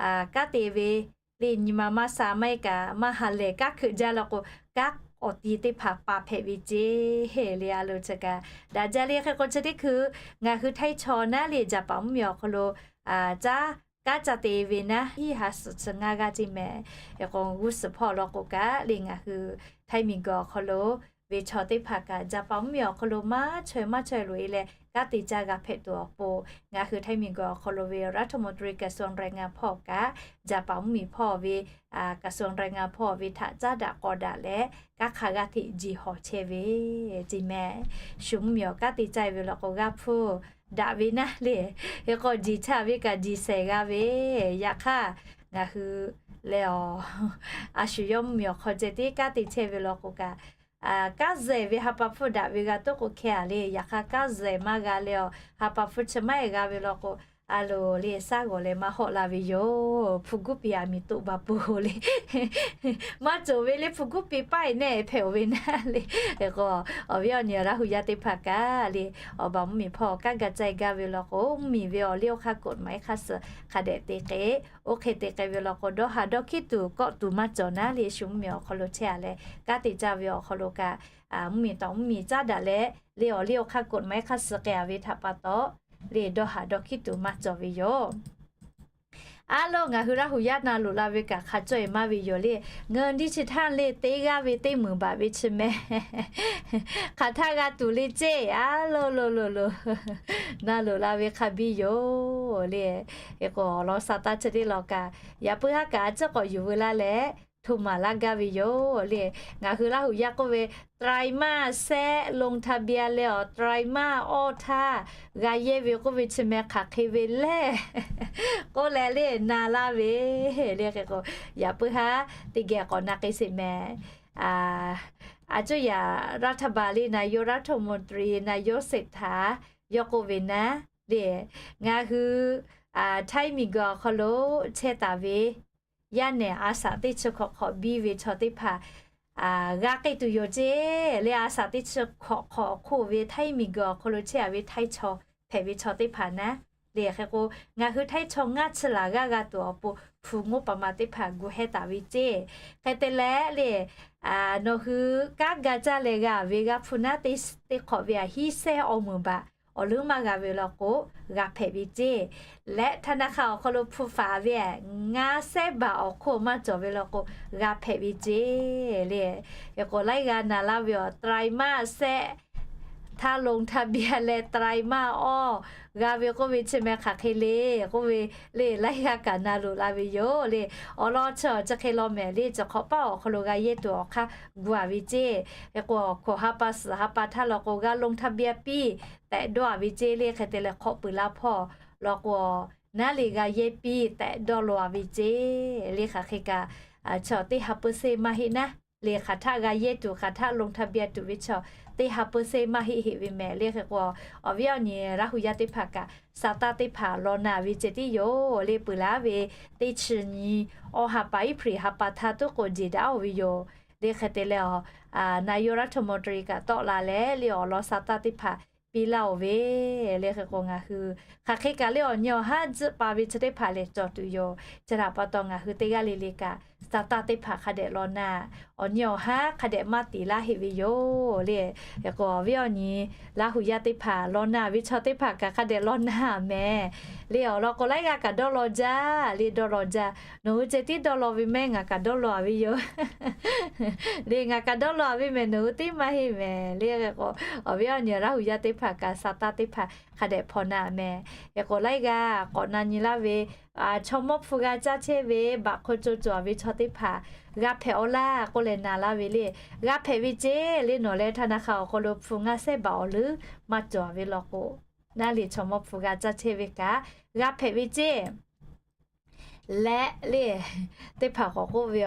kanˉ te ve le, nyi ma maˇ sha maˇ heˆ kaꞈ maˇ ha lehˬ, kanˉ hkeuꞈ jaˇ law k'o, kanˉ awˬ ti teˇ hpaˍ pa hpehꞈ ve ceˇ le. A lo chi kaꞈ daꞈ jaˇ le. Hk'e k'o, chi teˇ hkui ngaˬ hui Htaiˇ chaw naˉ le Jaˍpaˍ mvuhˇmiˬ awˬ hk'aw lo caˉ, kanˉ caˇ te ve naˉ hiˉ ha suhˍ chi ngaˇ g'aˇ ceˇ mehˍ. Hk'e k'o, g'uˇ suhˍ hpawˇ law k'o kaꞈ le, ngaˬ hui Htaiˇ miˬguiˬ awˬ hk'aw lo ve chaw teˇ hpaˍ kaꞈ Jaˍpaˍ mvuhˇmiˬ awˬ hk'aw lo maˇ chaweh maˇ chaweh loꞈ-e leh kanˉ te caˇ g'a hpehꞈ tuˬ awˬ pon, ngaˬ hui Htaiˇ miˬguiˬ awˬ hk'aw lo ve รัฐมนตรีกระทรวงแรงงาน hpawˇ kaꞈ, Jaˍpaˍ mvuhˇmiˬ hpawˇ ve กระทรวงแรงงาน hpawˇ ve htaꞈ caˉ daꞈ k'aw daꞈ leh, kanˉ hk'a g'aˇ hteꞈ jiˬ hawˬ chehˇ ve ceˇ mehˍ. Shu mvuhˇmiˬ awˬ kanˉ te caˇ ve law k'o, g'aˇ hpfuhˇ daꞈ ve naˉ le. Hk'e k'o, jiˬ chaˇ ve kaꞈ jiˬ shehˍ g'a ve. Yaꞈ hk'aˇ, ngaˬ hui leh awˬ, a shu yawˇ mvuhˇmiˬ awˬ hk'aw ceh tiˉ kanˉ te chehˇ ve law k'o kaꞈ, kanˉ zehˬ ve ha pa hpfuhˇ daꞈ ve g'a toˉ k'o hkeh-a le. Yaꞈ hk'aˇ, kanˉ zehˬ maˇ g'a leh awˬ, ha pa hpfuhˇ chi maˇ heˆ g'a ve law k'o, a loˍ le, shaˉ g'awˬ leh maˇ hawˆ la ve yoˬ. Hpu guˇ piˍ aˬ miˍ toꞈ ba peuˬ le. Maˇ cawˬ ve le, hpu guˇ piˍ paˆ-e nehˆ hpehꞈ-oˬ ve naˉ le. Hk'e k'o, awˬ viˉ awˬ nyi Laˇ hu yaˇ teˇ hpaˍ kaꞈ le, awˬ baˬ mvuhˇmiˬ hpawˇ kanˉ ga caˇ gaˇ ve law k'o, mvuhˇmiˬ ve awˬ liˇ awˬ hk'aˇ กฎหมาย hk'a suh hk'a dehꞈ te k'ai, oˇ hk'e te k'ai ve law k'o, dawˇ haˍ dawˇ hkiˉ tuˬ kawˆ tuˬ maˇ cawˬ naˉ le. Shu mvuhˇmiˬ awˬ hk'aw lo chehˇ-a leh kanˉ te caˇ ve awˬ hk'aw lo kaꞈ, mvuhˇmiˬ tawꞈ mvuhˇmiˬ caˉ daꞈ leh, le awˬ liˇ awˬ hk'aˇ กฎหมาย hk'a suh k'ai-a ve htaꞈ pa taw, le dawˇ haˍ dawˇ hkiˉ tuˬ maˇ cawˬ ve yoˬ. A loˍ, ngaˬ hui Laˇ hu yaˇ na loꞈ la ve kaꞈ hk'a caweh maˇ ve yoˬ le. เงินดิจิทัล le teˇ g'aˇ ve teˇ meunˍ baꞈ ve chi meh hk'aˬ htaˇ g'a tuˬ le ceˇ. A loˍ loˍ loˍ loˍ, na loꞈ la ve hk'a biˇ yoˬ le. Hk'e k'o, awˬ lawn sa taˇ chi teˇ law kaꞈ, yaꞈ puiˉ haˉ kaꞈ a ciˉ k'awꞈ yuˬ veu laˇ leh, hto maˍ laˇ gaˇ ve yoˬ le. Ngaˬ hui Laˇ hu yaˇ k'oˆ ve ไตรมาส sehˉ ลงทะเบียน leh awˬ ไตรมาส awˇ htaˇ g'a yehˇ ve k'oˆ ve chi meh hk'aˬ hk'e ve lehˬ k'oˆ leh le na laˇ ve le. Hk'e k'o, yaꞈ puiˉ haˉ teˇ geh k'awꞈ na k'ai sheˍ mehˍ. A cuˇ yaꞈ รัฐบาล le, นายกรัฐมนตรี นายกเศรษฐา yawˇ k'oˆ ve naˉ le, ngaˬ hui Htaiˇ miˬguiˬ awˬ hk'aw lo chehˇ taˍ ve yaˇ nehˬ a shaꞈ teˇ chi hkawꞈ hk'awꞈ biˇ ve chaw teˇ hpaˍ g'a k'ai tuˬ yoˬ ceˇ le. A shaꞈ teˇ chi hkawꞈ hk'awꞈ hk'oˆ ve Htaiˇ miˬguiˬ awˬ hk'aw lo chehˇ-a ve Htaiˇ chaw hpehꞈ ve chaw teˇ hpaˍ naˉ le. Hk'e k'o, ngaˬ hui Htaiˇ chaw ngaˇ chi laˬ g'aˇ g'a tuˬ awˬ pon hpu ngoˇ pa ma teˇ hpaˍ gu heh taˍ ve ceˇ. Hk'e te leh le, nawˬ hui kanˉ ga caˇ leh g'a ve g'aˇ hpu naˉ teˇ hk'awꞈ ve aꞈ hiˉ sehˉ awˬ meunˍ baꞈ awˬ leuˉ maˇ g'a ve law k'o, g'a hpehꞈ ve ceˇ. Leh ธนาคาร awˬ hk'aw lo hpu faˍ ve ngaˇ sehˉ baꞈ awˬ hk'oˆ maˇ cawˬ ve law k'o, g'a hpehꞈ ve ceˇ le. Hk'e k'o laiˉ g'aˇ na laˇ ve awˬ ไตรมาส sehˆ ถ้าลงทะเบียน leh ไตรมาส awˇ g'a ve k'oˆ ve chi meh hk'aˬ hk'e le k'oˆ ve le, laiˉ g'aˇ kaꞈ na loꞈ la ve yoˬ le. Awˬ lawn chi chi hk'e law mehˍ le, chi hk'awꞈ paˆ awˬ hk'aw lo g'a yehˇ tuˬ awˬ hk'aˇ gu a ve ceˇ. Hk'e k'o, hkawꞈ ha pa suhˍ ha pa htaˇ law k'o, g'a ลงทะเบียน piˇ tehꞈ dawˇ a ve ceˇ le. Hk'e te leh hk'awꞈ puiˍ la hpawˇ law k'o, naˉ le g'a yehˇ piˇ tehꞈ dawˇ law a ve ceˇ le. Hk'aˬ hk'e kaꞈ, chaw teˇ ha เปอร์เซ็นต์ maˇ heˆ naˉ le, hk'aˬ htaˆ g'a yehˇ tuˬ, hk'aˬ htaˆ ลงทะเบียน tuˬ ve chaw teˇ ha เปอร์เซ็นต์ maˇ heˆ heˆ ve mehˍ le. Hk'e k'o, awˬ viˉ awˬ nyi Laˇ hu yaˇ teˇ hpaˍ kaꞈ sa taˇ teˇ hpaˍ law na ve ceh tiˉ yoˬ le. Peuˬ laˇ ve teˇ chi nyi awˇ ha pa April ha pa htaˇ tuˉ k'o jeˬ daꞈ-oˬ ve yoˬ le. Hk'e te leh, นายกรัฐมนตรี kaꞈ tawˆ la leh le awˬ lawn sa taˇ teˇ hpaˍ piˇ laˇ-oˬ ve le. Hk'e k'o ngaˬ hui hk'aˬ hk'e kaꞈ le awˬ nyi awˬ haˉ tzuhˆ pa ve chi teˇ hpaˍ lehˬ cawˬ tuˬ yoˬ. Chi htaꞈ pa taw ngaˬ hui teˇ g'aˇ le le kaꞈ sa taˇ teˇ hpaˍ hk'a dehꞈ law na, awˬ nyi awˬ haˉ hk'a dehꞈ maˇ tiˍ laˇ heˆ ve yoˬ le. Hk'e k'o awˬ viˉ awˬ nyi Laˇ hu yaˇ teˇ hpaˍ law na ve chaw teˇ hpaˍ kaꞈ hk'a dehꞈ law na mehˍ le. Awˬ lawn k'o laiˉ g'aˇ kaꞈ dawˇ law jaˇ le, dawˇ law jaˇ. Nawˬ hui ceh tiˉ dawˇ law ve mehˉ, ngaˬ kaꞈ dawˇ law a ve yoˬ le. Ngaˬ kaꞈ dawˇ law a ve mehˍ, nawˬ hui tiˉ maˇ heˆ mehˍ le. Hk'e k'o awˬ viˉ awˬ nyi Laˇ hu yaˇ teˇ hpaˍ kaꞈ sa taˇ teˇ hpaˍ hk'a dehꞈ hpaw na mehˍ. Hk'e k'o laiˉ g'aˇ k'awꞈ na nyi laˇ ve, chaw mawˇ hpu g'a caˇ chehˇ ve, baꞈ hk'o co cawˬ ve chaw teˇ hpaˍ g'a hpehꞈ-aw laˇ k'oˆ leh na laˇ ve le. G'a hpehꞈ ve ceˇ le. Nawˬ leh ธนาคาร awˬ hk'aw lo hpu ngaˇ sehˉ baꞈ awˬ leuˉ maˇ cawˬ ve law k'o, naˉ le chaw mawˇ hpu g'a caˇ chehˇ ve kaꞈ g'a hpehꞈ ve ceˇ leh le, teˇ hpaˍ k'awꞈ k'oˆ ve,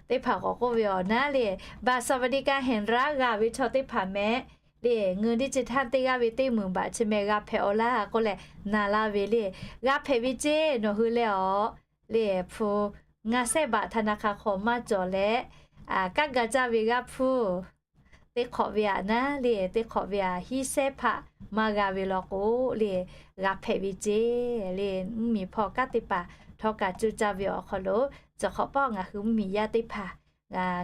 teˇ hpaˍ k'awꞈ k'oˆ ve awˬ naˉ le, บัตรสวัสดิการแห่งรัฐ g'a ve chaw teˇ hpaˍ mehˍ le, เงินดิจิทัล teˇ g'aˇ ve teˇ meunˍ baꞈ chi meh g'a hpehꞈ-aw laˇ k'oˆ leh na laˇ ve le. G'a hpehꞈ ve ceˇ. Nawˬ hui leh awˬ le hpu ngaˇ sehˉ baꞈ ธนาคาร hk'aw maˇ cawˬ leh, kanˉ ga caˇ ve g'aˇ hpu teˇ hk'awꞈ ve aꞈ naˉ le, teˇ hk'awꞈ ve aꞈ hiˉ sehˉ hpaˆ maˇ g'a ve law k'o le, g'a hpehꞈ ve ceˇ le. Mvuhˇmiˬ hpawˇ kanˉ teˇ hpaˍ htawˇ kaꞈ cuˇ caˇ ve awˬ hk'aw lo, chi hk'awꞈ paˆ ngaˬ hui mvuhˇmiˬ yaˇ teˇ hpaˍ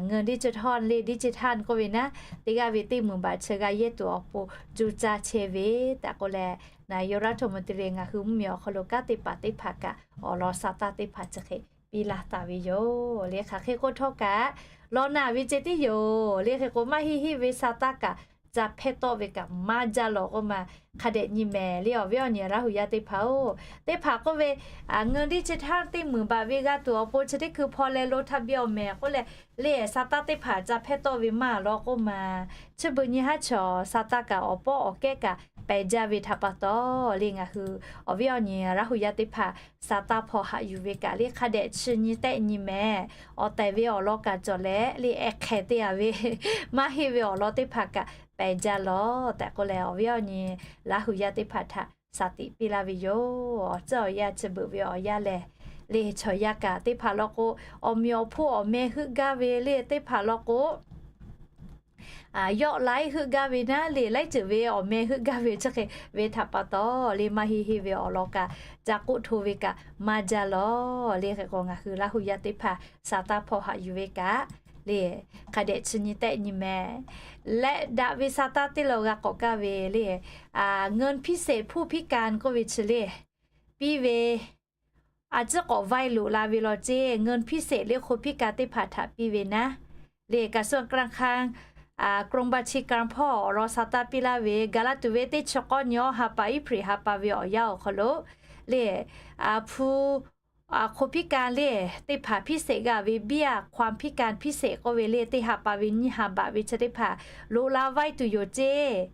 เงินดิจิทัล le, digital k'oˆ ve naˉ, teˇ g'aˇ ve teˇ meunˍ baꞈ chi g'a yehˇ tuˬ awˬ pon cuˇ caˇ chehˇ ve tehꞈ k'oˆ leh, นายกรัฐมนตรี ngaˬ hui mvuhˇmiˬ awˬ hk'aw lo kanˉ teˇ hpaˍ teˇ hpaˍ kaꞈ awˬ lawn sa taˇ teˇ hpaˍ chi hk'e piˇ laˇ taˍ ve yoˬ le. Hk'aˬ hk'e k'oˆ htawˇ kaꞈ, law na ve ceh tiˉ yoˬ le. Hk'e k'o maˇ heˆ heˆ ve sa taˇ kaꞈ ca hpehˇ tawˆ ve kaꞈ maˇ jaˇ lawˬ k'oˆ ma, hk'a dehꞈ nyi mehˍ le. Awˬ viˉ awˬ nyi Laˇ hu yaˇ teˇ hpaˍ-oˬ, teˇ hpaˍ k'oˆ ve, เงินดิจิทัล teˇ meunˍ baꞈ ve g'a tuˬ awˬ pon chi teˇ hkui hpaw leh ลงทะเบียน awˬ mehˍ k'oˆ leh le, sa taˇ teˇ hpaˍ ca hpehˇ tawˆ ve maˇ lawˬ k'oˆ ma, chi beuꞈ nyi haˉ chaw sa taˇ kaꞈ awˬ pawˆ awˬ kehˉ kaꞈ pehˬ jaˇ ve htaꞈ pa taw le, ngaˬ hui awˬ viˉ awˬ nyi Laˇ hu yaˇ teˇ hpaˍ sa taˇ hpaw haꞈ yuˬ ve kaꞈ le, hk'a dehꞈ chi nyi tehˆ nyi mehˍ. Awˬ tehˬ ve awˬ lawn kaꞈ cawˬ leh le, ehˉ hk'e te a ve maˇ heˆ ve awˬ lawn teˇ hpaˍ kaꞈ pehˬ jaˇ lawˬ tehꞈ k'oˆ leh, awˬ viˉ awˬ nyi Laˇ hu yaˇ teˇ hpaˍ htaꞈ shaˍ tiꞈ piˇ laˇ ve yoˬ. Awˬ ceuˬ awˬ yanˇ chi beuꞈ ve awˬ yanˇ lehˬ le, chaw yaˇ kaꞈ teˇ hpaˍ law k'o, awˬ meꞈ awˬ hponˇ awˬ meh heuˆ gaˇ ve le, teˇ hpaˍ law k'o, yawˆ laiˉ heuˆ gaˇ ve naˉ le, laiˉ ceuˬ ve awˬ meh heuˆ gaˇ ve chi hk'e ve htaꞈ pa taw le, maˇ heˆ heˆ ve awˬ lawn kaꞈ ca k'oˆ hto ve kaꞈ maˇ jaˇ lawˬ le. Hk'e k'o ngaˬ hui Laˇ hu yaˇ teˇ hpaˍ sa taˇ hpaw haꞈ yuˬ ve kaꞈ le, hk'a dehꞈ chi nyi tehˆ nyi mehˍ. Leh daꞈ ve sa taˇ teˇ law g'a k'awꞈ kaˇ ve le, เงินพิเศษผู้พิการ k'oˆ ve chi le, piˇ ve, a ciˉ k'awꞈ vaiˇ loꞈ la ve law ceˇ. เงินพิเศษ le hk'o พิการ teˇ hpaˍ htaꞈ piˇ ve naˉ le, กระทรวงการคลัง กรมบัญชีกลาง hpawˇ awˬ lawn sa taˇ piˇ laˇ ve, ga laˇ tuˬ ve teˇ chi k'awˇ nyi awˇ ha pa April ha pa ve awˬ yanˇ awˬ hk'aw lo le, hpu hk'o พิการ le, teˇ hpaˍ พิเศษ g'a ve เบี้ยความพิการพิเศษ k'oˆ ve le, teˇ ha pa ve nyiˇ ha baꞈ ve chi teˇ hpaˍ loꞈ la vaiˇ tuˬ yoˬ ceˇ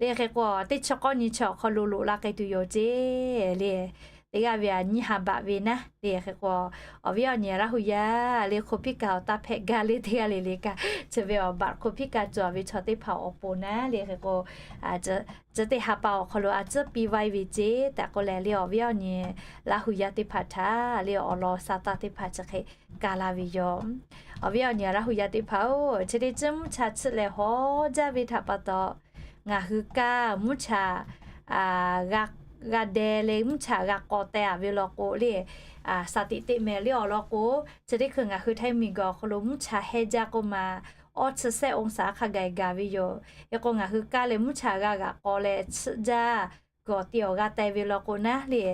le. Hk'e k'o teˇ chi k'awˇ nyi chi awˬ hk'aw lo loꞈ la k'ai tuˬ yoˬ ceˇ le. Teˇ g'aˇ ve aꞈ nyiˇ ha baꞈ ve naˉ le. Hk'e k'o awˬ viˉ awˬ nyi Laˇ hu yaˇ le, hk'o พิการ awˬ taˇ hpehꞈ gaˇ le, teˇ g'aˇ le le kaꞈ chi ve awˬ baꞈ hk'o พิการ cawˬ ve chaw teˇ hpaˍ awˬ pon naˉ le. Hk'e k'o chi teˇ ha pa awˬ hk'aw lo a ciˉ piˇ vaiˇ ve ceˇ tehꞈ k'oˆ leh le, awˬ viˉ awˬ nyi Laˇ hu yaˇ teˇ hpaˍ htaꞈ le awˬ lawn sa taˇ teˇ hpaˍ chi hk'e kaˇ laˇ ve yoˬ. Awˬ viˉ awˬ nyi Laˇ hu yaˇ teˇ hpaˍ-oˬ, chi teˇ ceuˬ mvuhˇ cha chiˆ leh haw jaˇ ve htaꞈ pa taw, ngaˬ hui kaˇ mvuhˇ cha g'a deh leh mvuhˇ cha g'a k'aw teh a ve law k'o le, shaˍ tiꞈ teˇ mehˍ le awˬ lawn k'o, chi teˇ hkui ngaˬ hui Htaiˇ miˬguiˬ awˬ hk'aw lo mvuhˇ cha hehnˇ jaˇ k'oˆ ma, awˇ chi sehˆ องศา hk'a gaˬ gaˬ ve yoˬ. Hk'e k'o ngaˬ hui kaˇ leh mvuhˇ cha g'a g'aꞈ k'aw leh chiˆ jaˇ kuiˬ awˬ te awˬ g'a teh ve law k'o naˉ le,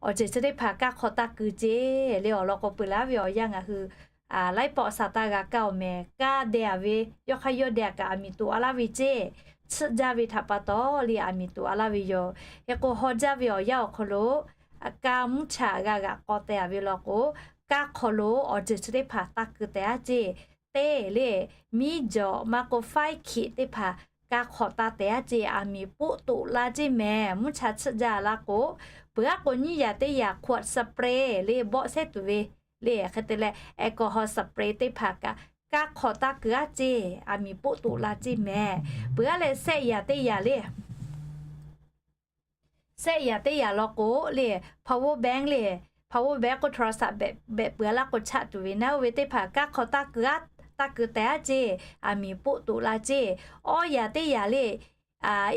awˬ ceuˬ chi teˇ hpaˍ kaˇ hk'aw taˇ keu ceˇ le. Awˬ lawn k'o peuˬ laˇ ve awˬ yanˇ ngaˬ hui laiˉ pawˆ sa taˇ g'a kaˇ awˬ mehˍ, kaˇ deh-a ve yawˇ hk'aˇ yawˇ deh-a kaꞈ aˬ miˍ toꞈ-a laˇ ve ceˇ, chiˆ jaˇ ve htaꞈ pa taw le aˬ miˍ toꞈ-a laˇ ve yoˬ. Hk'e k'o haw jaˇ ve awˬ yanˇ awˬ hk'aw lo kaˇ mvuhˇ cha g'a g'aꞈ k'aw teh-a ve law k'o, kaˇ hk'aw lo awˬ ceuˬ chi teˇ hpaˍ taˇ keu teh-a ceˇ, teˇ le, miˉ jawˬ maˇ k'o faiˉ hkiꞈ teˇ hpaˍ kaˇ hk'aw taˇ teh-a ceˇ, aˬ miˍ poˆ toꞈ la ceˇ mehˍ. Mvuhˇ cha chiˆ jaˇ laˇ k'o, peuˬ-a k'o nyiˇ yaꞈ teˇ yaꞈ ขวดสเปรย์ le bawˆ sehˉ tuˬ ve le, hk'e te leh แอลกอฮอล์สเปรย์ teˇ hpaˍ kaꞈ kaˇ hk'aw taˇ keu-a ceˇ, aˬ miˍ poˆ toꞈ la ceˇ mehˍ. Peuˬ-a leh sehˆ yaꞈ teˇ yaꞈ le sehˆ yaꞈ teˇ yaꞈ law k'o le, power bank le, power bank k'o โทรศัพท์ behꞈ peuˬ-a laˇ k'o chaˆ tuˬ ve naˉ, oˇ ve teˇ hpaˍ kaˇ hk'aw taˇ keu-a, taˇ keu teh-a ceˇ, aˬ miˍ poˆ toꞈ la ceˇ. Awˇ yaꞈ teˇ yaꞈ le,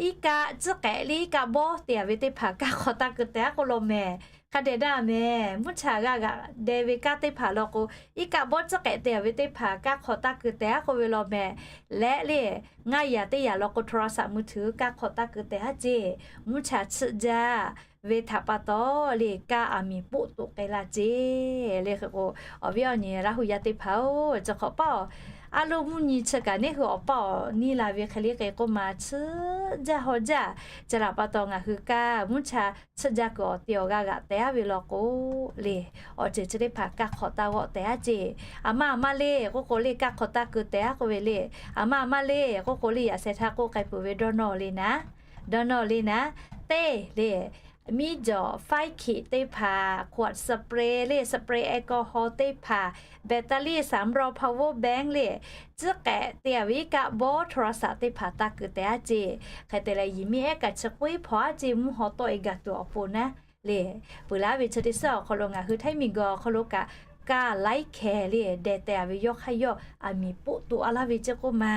iˉ kaˆ tcuhˉ k'ehꞈ le iˉ kaˆ bawˇ te-a ve teˇ hpaˍ kaˇ hk'aw taˇ keu teh-a k'oˆ law mehˍ. Hk'a dehꞈ daˇ mehˍ. Mvuhˇ cha g'a g'aꞈ deh ve kaˇ teˇ hpaˍ law k'o, iˉ kaˆ bawˇ tcuhˉ k'ehꞈ te-a ve teˇ hpaˍ kaˇ hk'aw taˇ keu teh-a k'oˆ ve law mehˍ. Leh le, ngaˇ yaꞈ teˇ yaꞈ law k'o โทรศัพท์มือถือ kaˇ hk'aw taˇ keu teh-a ceˇ, mvuhˇ cha chiˆ jaˇ ve htaꞈ pa taw le kaˇ aˬ miˍ poˆ toꞈ k'ai la ceˇ le. Hk'e k'o, awˬ viˉ awˬ nyi Laˇ hu yaˇ teˇ hpaˍ-oˬ, chi hk'awꞈ paˇ-oˬ, a loˇ mvuhˇ nyi chi kaꞈ neˇ hui awˬ paˇ awˬ niˇ la ve hk'e le hk'e k'oˆ ma chiˆ jaˇ haw jaˇ. Chi htaꞈ pa taw ngaˬ hui kaˇ mvuhˇ cha chiˆ jaˇ kuiˬ awˬ te awˬ g'a g'aꞈ teh-a ve law k'o le, awˬ ceuˬ chi teˇ hpaˍ kaˇ hk'aw taˇ g'awˆ teh-a ceˇ. Aˬ ma aˬ ma le k'oˆ k'o le kaˇ hk'aw taˇ keu teh-a k'oˆ ve le, aˬ ma aˬ ma le k'oˆ k'o le yaꞈ sheh htaˇ k'oˆ k'ai peuˬ ve dawˇ nawˇ le naˉ, dawˇ nawˇ le naˉ, teˇ le, miˉ jawˬ faiˉ hkiꞈ teˇ hpaˍ ขวดสเปรย์ le สเปรย์ แอลกอฮอล์ teˇ hpaˍ, แบตเตอรี่ สำรอง power bank le, tcuhˉ k'ehꞈ te-a ve iˉ kaˆ bawˇ โทรศัพท์ teˇ hpaˍ taˇ keu teh-a ceˇ. Hk'e te leh yehˬ miˇ ehˉ kaꞈ chi k'oˆ-e hpaw-a ceˇ mvuhˇ haw tawˆ-e gaˬ tuˬ awˬ pon naˉ le. Peuˬ laˇ ve chi teˇ suhˉ awˬ hk'aw lo ngaˬ hui Htaiˇ miˬ guiˬ awˬ hk'aw lo kaꞈ kaˇ laiˉ hkeh le deh teh-a ve yawˇ hk'aˇ yawˇ aˬ miˍ poˆ toꞈ-a laˇ ve ceˇ k'oˆ ma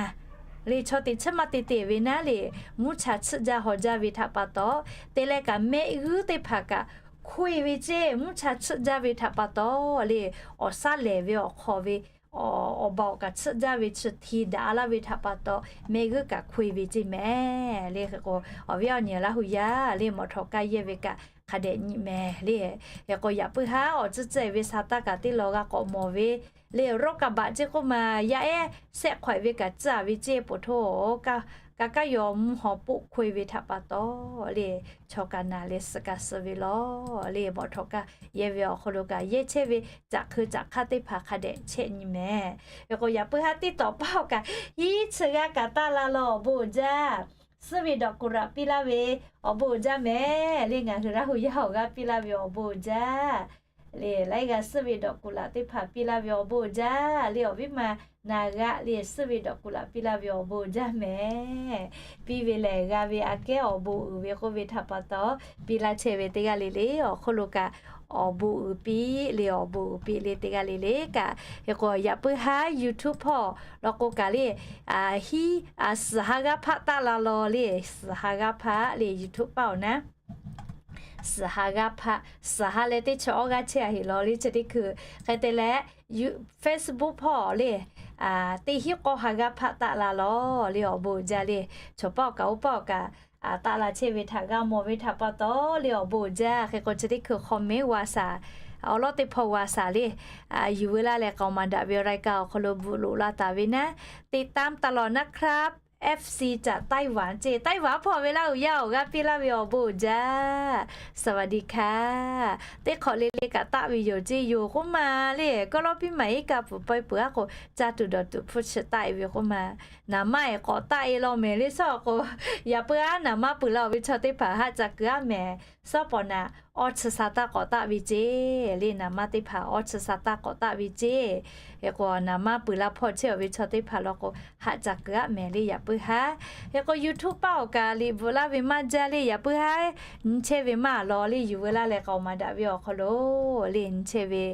le. Chaw teꞈ chiˉ maˇ te te ve naˉ le, mvuhˇ cha chiˆ jaˇ haw jaˇ ve htaꞈ pa taw, te leh kaꞈ mehˆ g'uiˇ teˇ hpaˍ kaꞈ hkoˇ-e ve ceˇ. Mvuhˇ cha chiˆ jaˇ ve htaꞈ pa taw le, awˬ shaˉ lehˬ ve awˬ hk'aw ve awˬ ba awˬ kaꞈ chiˆ jaˇ ve chi hti daꞈ-a laˇ ve htaꞈ pa taw mehˆ g'uiˇ kaꞈ hkoˇ-e ve ceˇ mehˍ le. Hk'e k'o, awˬ viˉ awˬ nyi Laˇ hu yaˇ le mawˬ htawnˍ kaˇ yehˇ ve kaꞈ hk'a dehꞈ nyi mehˍ le. Hk'e k'o yaꞈ puiˉ haˉ awˬ tcuhˇ tcuhˇ-e ve sa taˇ kaꞈ teˇ law g'a k'awꞈ mawˬ ve le. Roˉ kaˍ baꞈ ceˇ k'oˆ ma, yaˇ ehˉ sehˆ hk'awꞈ-e ve kaꞈ tcuhˇ-a ve ceˇ po htoˇ, kaˇ kaˇ yaw mvuhˇ haw poˆ hkoˇ-e ve htaꞈ pa taw le, chaw kaꞈ naˬ leh suh kaꞈ suh ve law le. Mawˬ htawnˍ kaˇ yehˇ ve awˬ hk'aw lo kaꞈ yehˇ chehˇ ve caꞈ hkui caꞈ hk'aˇ teˇ hpaˍ hk'a dehꞈ chehˇ nyi mehˍ. Hk'e k'o yaꞈ puiˉ haˉ teˇ tawꞈ paˇ-oˬ kaꞈ hiˉ chi g'aˇ kaꞈ taˆ la law awˬ bon uiˍ jaˇ. Suhˉ ve dawꞈ kuˬ laꞈ piˇ laˇ ve awˬ bon uiˍ jaˇ mehˍ le. Ngaˬ hui Laˇ hu yaˇ awˬ g'aˇ piˇ laˇ ve awˬ bon uiˍ jaˇ le. Laiˉ g'aˇ suhˉ ve dawꞈ kuˬ laꞈ teˇ hpaˍ piˇ laˇ ve awˬ bon uiˍ jaˇ le. Awˬ viˉ ma naˍ g'aˇ le suhˉ ve dawꞈ kuˬ laꞈ piˇ laˇ ve awˬ bon uiˍ jaˇ mehˍ. Piˇ ve lehˬ g'a ve aꞈ kehˉ awˬ bon uiˍ ve k'oˆ ve htaꞈ pa taw, piˇ laˇ chehˇ ve teˇ g'aˇ le le awˬ hk'oˆ lo kaꞈ awˬ bon uiˍ piˇ le, awˬ bon uiˍ piˇ le teˇ g'aˇ le le kaꞈ. Hk'e k'o yaꞈ puiˉ haˉ YouTube hpawˇ law k'o kaꞈ le, hiˉ, suhˍ ha g'aˇ hpaˆ taˆ la law le. Suhˍ ha g'aˇ hpaˆ le YouTube paˇ-oˬ naˉ. Suhˍ ha g'aˇ hpaˆ, suhˍ ha leh teˇ chi awˇ g'aˇ chehˇ-a heˍ law le chi teˇ hkui. Hk'e te leh Facebook hpawˇ le, teˇ hiˉ k'awˇ ha g'aˇ hpaˆ taˆ la law le awˬ bon uiˍ jaˇ le. Chaw paˇ awˬ kaꞈ oˇ paˇ awˬ kaꞈ taˆ la chehˇ ve htaꞈ g'a mawˬ ve htaꞈ pa taw le awˬ bon uiˍ jaˇ. Hk'e k'o chi teˇ hkui คอมเมนต์ g'a shaˍ, awˬ lawˉ teˇ hpawˇ g'a shaˍ le, yuˬ veu laˇ leh k'aoˍ maˍ daꞈ ve awˬ รายการ awˬ hk'aw lo bvuhꞈ loꞈ la taˍ ve naˉ, ติดตามตลอดนะครับ FC จากไต้หวัน ceˇ. Taiwan hpawˇ ve Laˇ hu yaˇ awˬ g'aˇ piˇ laˇ ve awˬ bon uiˍ jaˇ. สวัสดีค่ะ. Teˇ hk'awꞈ le le kaꞈ taˆ ve yoˬ ceˇ yoˬ k'oˆ ma le. Kawˇ lawˇ piˇ maˍ iˉ kaˆ pfuhˍ pawehˇ peuˬ-a k'o, caˇ tuˬ dawˬ tuˬ hpu chi taˆ-e ve k'oˆ ma. Naˍ manˇ-e k'awꞈ taˆ-e law mehˍ le suhˉ k'o, yaꞈ puiˉ haˉ naˍ manˇ peuˬ la-oˬ ve chaw teˇ hpaˍ haˆ ca keu-a mehˍ. Suhˉ pawˍ naˍ awˇ chi sa taˇ k'awꞈ taˆ ve ceˇ le. Naˍ manˇ teˇ hpaˍ awˇ chi sa taˇ k'awꞈ taˆ ve ceˇ. Hk'e k'o naˍ manˇ peuˬ la hpawˇ chehˇ-a ve chaw teˇ hpaˍ law k'o, haˆ ca keu-a mehˍ le yaꞈ puiˉ haˉ. Hk'e k'o YouTube paˇ awˬ kaꞈ liꞈ bvuhꞈ laˇ ve maˇ jaˇ le yaꞈ puiˉ haˉ, nyi chehˇ ve maˇ law le yuˬ veu laˇ leh k'aoˍ maˍ daꞈ ve awˬ hk'aw lo le nyi chehˇ ve,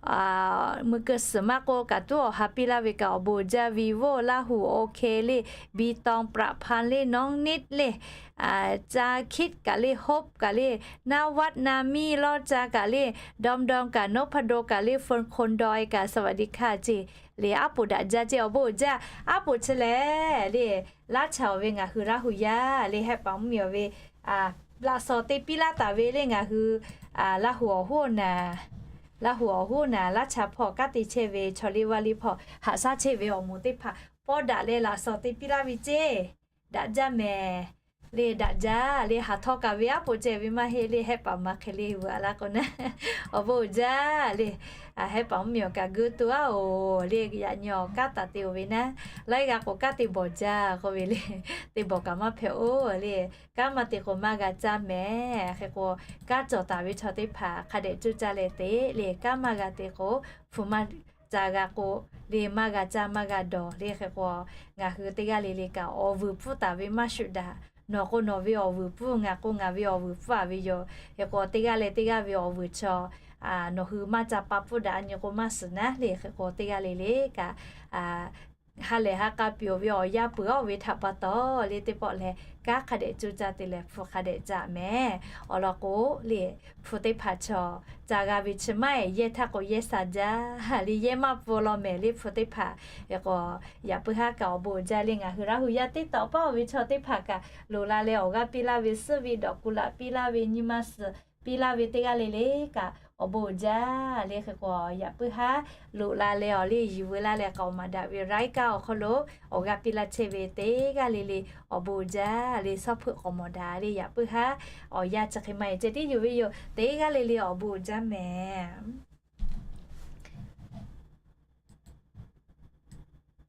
Mui keu suhˍ maˇ k'oˆ kaꞈ tuˉ awˬ ha piˇ laˇ ve kaꞈ awˬ bon uiˍ jaˇ. Vivo Lahu OK le, Bitong Praphan le, Nongnick le, Cakit kaꞈ le, Hope kaꞈ le, Nawath Nami Lawˇ ca kaꞈ le, Dawˇ Dawˇ kaꞈ, Nophado kaꞈ le, Phone Khon Dawˇ kaꞈ สวัสดีค่ะ ceˇ le. Aˉ poꞈ daꞈ jaˇ ceˇ, awˬ bon uiˍ jaˇ. Aˉ poꞈ chi lehˬ le, laˇ chaˬ awˬ ve ngaˬ hui Laˇ huˍ yaˇ le, Hehˆ paˍ mvuhˇmiˬ awˬ ve laꞈ shawnˍ te piˇ laˇ taˍ ve le ngaˬ hui Laˇ huˍ awˬ hoˉ naˍ, Laˇ huˍ awˬ hoˉ naˍ laˇ chaˬ hpawˇ kanˉ te chehˇ ve chaw liˇ vaˇ liˇ hpawˇ haꞈ shaˉ chehˇ ve awˬ moˍ teˇ hpaˍ pawˇ daꞈ leh laꞈ shawnˍ te piˇ laˇ ve ceˇ. Daꞈ jaˇ mehˍ le, daꞈ jaˇ le. Haˍ htawˇ kaꞈ ve aˉ poꞈ ceh ve maˇ heˆ le, Hehˆ paˍ ma hk'e le veuꞈ a laˇ k'o naˉ, awˬ bon uiˍ jaˇ le. Hehˆ paˍ mvuhˇmiˬ awˬ kaꞈ geuˆ to aˉ oˬ le, yaꞈ nyi awˬ kanˉ taˍ te oˬ ve naˉ, laiˉ g'a k'o kanˉ te bawˬ jaˇ k'oˆ ve le. Te bawˬ kaꞈ maˇ hpehꞈ oˬ le. Kanˉ maˇ te k'o maˇ g'a caˇ mehˍ. Hk'e k'o, kanˉ cawˬ taˍ ve chaw teˇ hpaˍ hk'a dehꞈ coˇ caˇ leh te le, kanˉ maˇ g'a te k'o, hpu maˇ ca g'a k'o le, maˇ g'a caˇ maˇ g'a dawˬ le. Hk'e k'o, ngaˬ hui teˇ g'aˇ le le kaꞈ awˬ vuiˬ pfuhˇ taˍ ve maˇ shuˍ daꞈ. Nawˬ k'o nawˬ ve awˬ vuiˬ pfuhˇ, ngaˬ k'o ngaˬ ve awˬ vuiˬ pfuhˇ a ve yoˬ. Hk'e k'o, teˇ g'aˇ leh teˇ g'aˇ ve awˬ vuiˬ chaw nawˬ hui maˇ ca pa pfuhˇ daꞈ a nyi k'o maˇ suhˍ naˉ le. Hk'e k'o, teˇ g'aˇ le le kaꞈ ha lehˬ ha k'a piˍ oˬ ve awˬ yaˇ peuˬ aˉ oˬ ve htaꞈ pa taw le, teˇ pawˆ lehˬ kanˉ hk'a dehꞈ coˇ caˇ te leh hpu hk'a dehꞈ caˇ mehˍ. Awˬ lawn k'o le, hpu teˇ hpaˍ chaw ca g'a ve chi maˇ heˆ, yehˇ htaˇ k'o yehˇ sha jaˇ le, yehˇ maˇ pfuhˇ law mehˍ le hpu teˇ hpaˍ. Hk'e k'o, yaꞈ puiˉ haˉ kaꞈ awˬ bon uiˍ jaˇ le, ngaˬ hui Laˇ huˍ yaˇ teˇ taw paˉ oˬ ve chaw teˇ hpaˍ kaꞈ loꞈ la leh awˬ g'aˇ piˇ laˇ ve suhˉ ve dawꞈ ku laꞈ piˇ laˇ ve nyi ma suhˍ piˇ laˇ ve teˇ g'aˇ le le kaꞈ awˬ bon uiˍ jaˇ le. Hk'e k'o, yaꞈ puiˉ haˉ loꞈ la leh awˬ le yuˬ veu laˇ leh k'aoˍ maˍ daꞈ ve รายการ awˬ hk'aw lo awˬ g'aˇ piˇ laˇ chehˇ ve teˇ g'aˇ le le awˬ bon uiˍ jaˇ le. Suhˉ hpeuꞈ k'awꞈ mawˬ daꞈ le, yaꞈ puiˉ haˉ awˬ yanˇ chi hk'e maˇ heˆ ceh tiˉ yuˬ ve yoˬ. Teˇ g'aˇ le le awˬ bon uiˍ jaˇ mehˍ.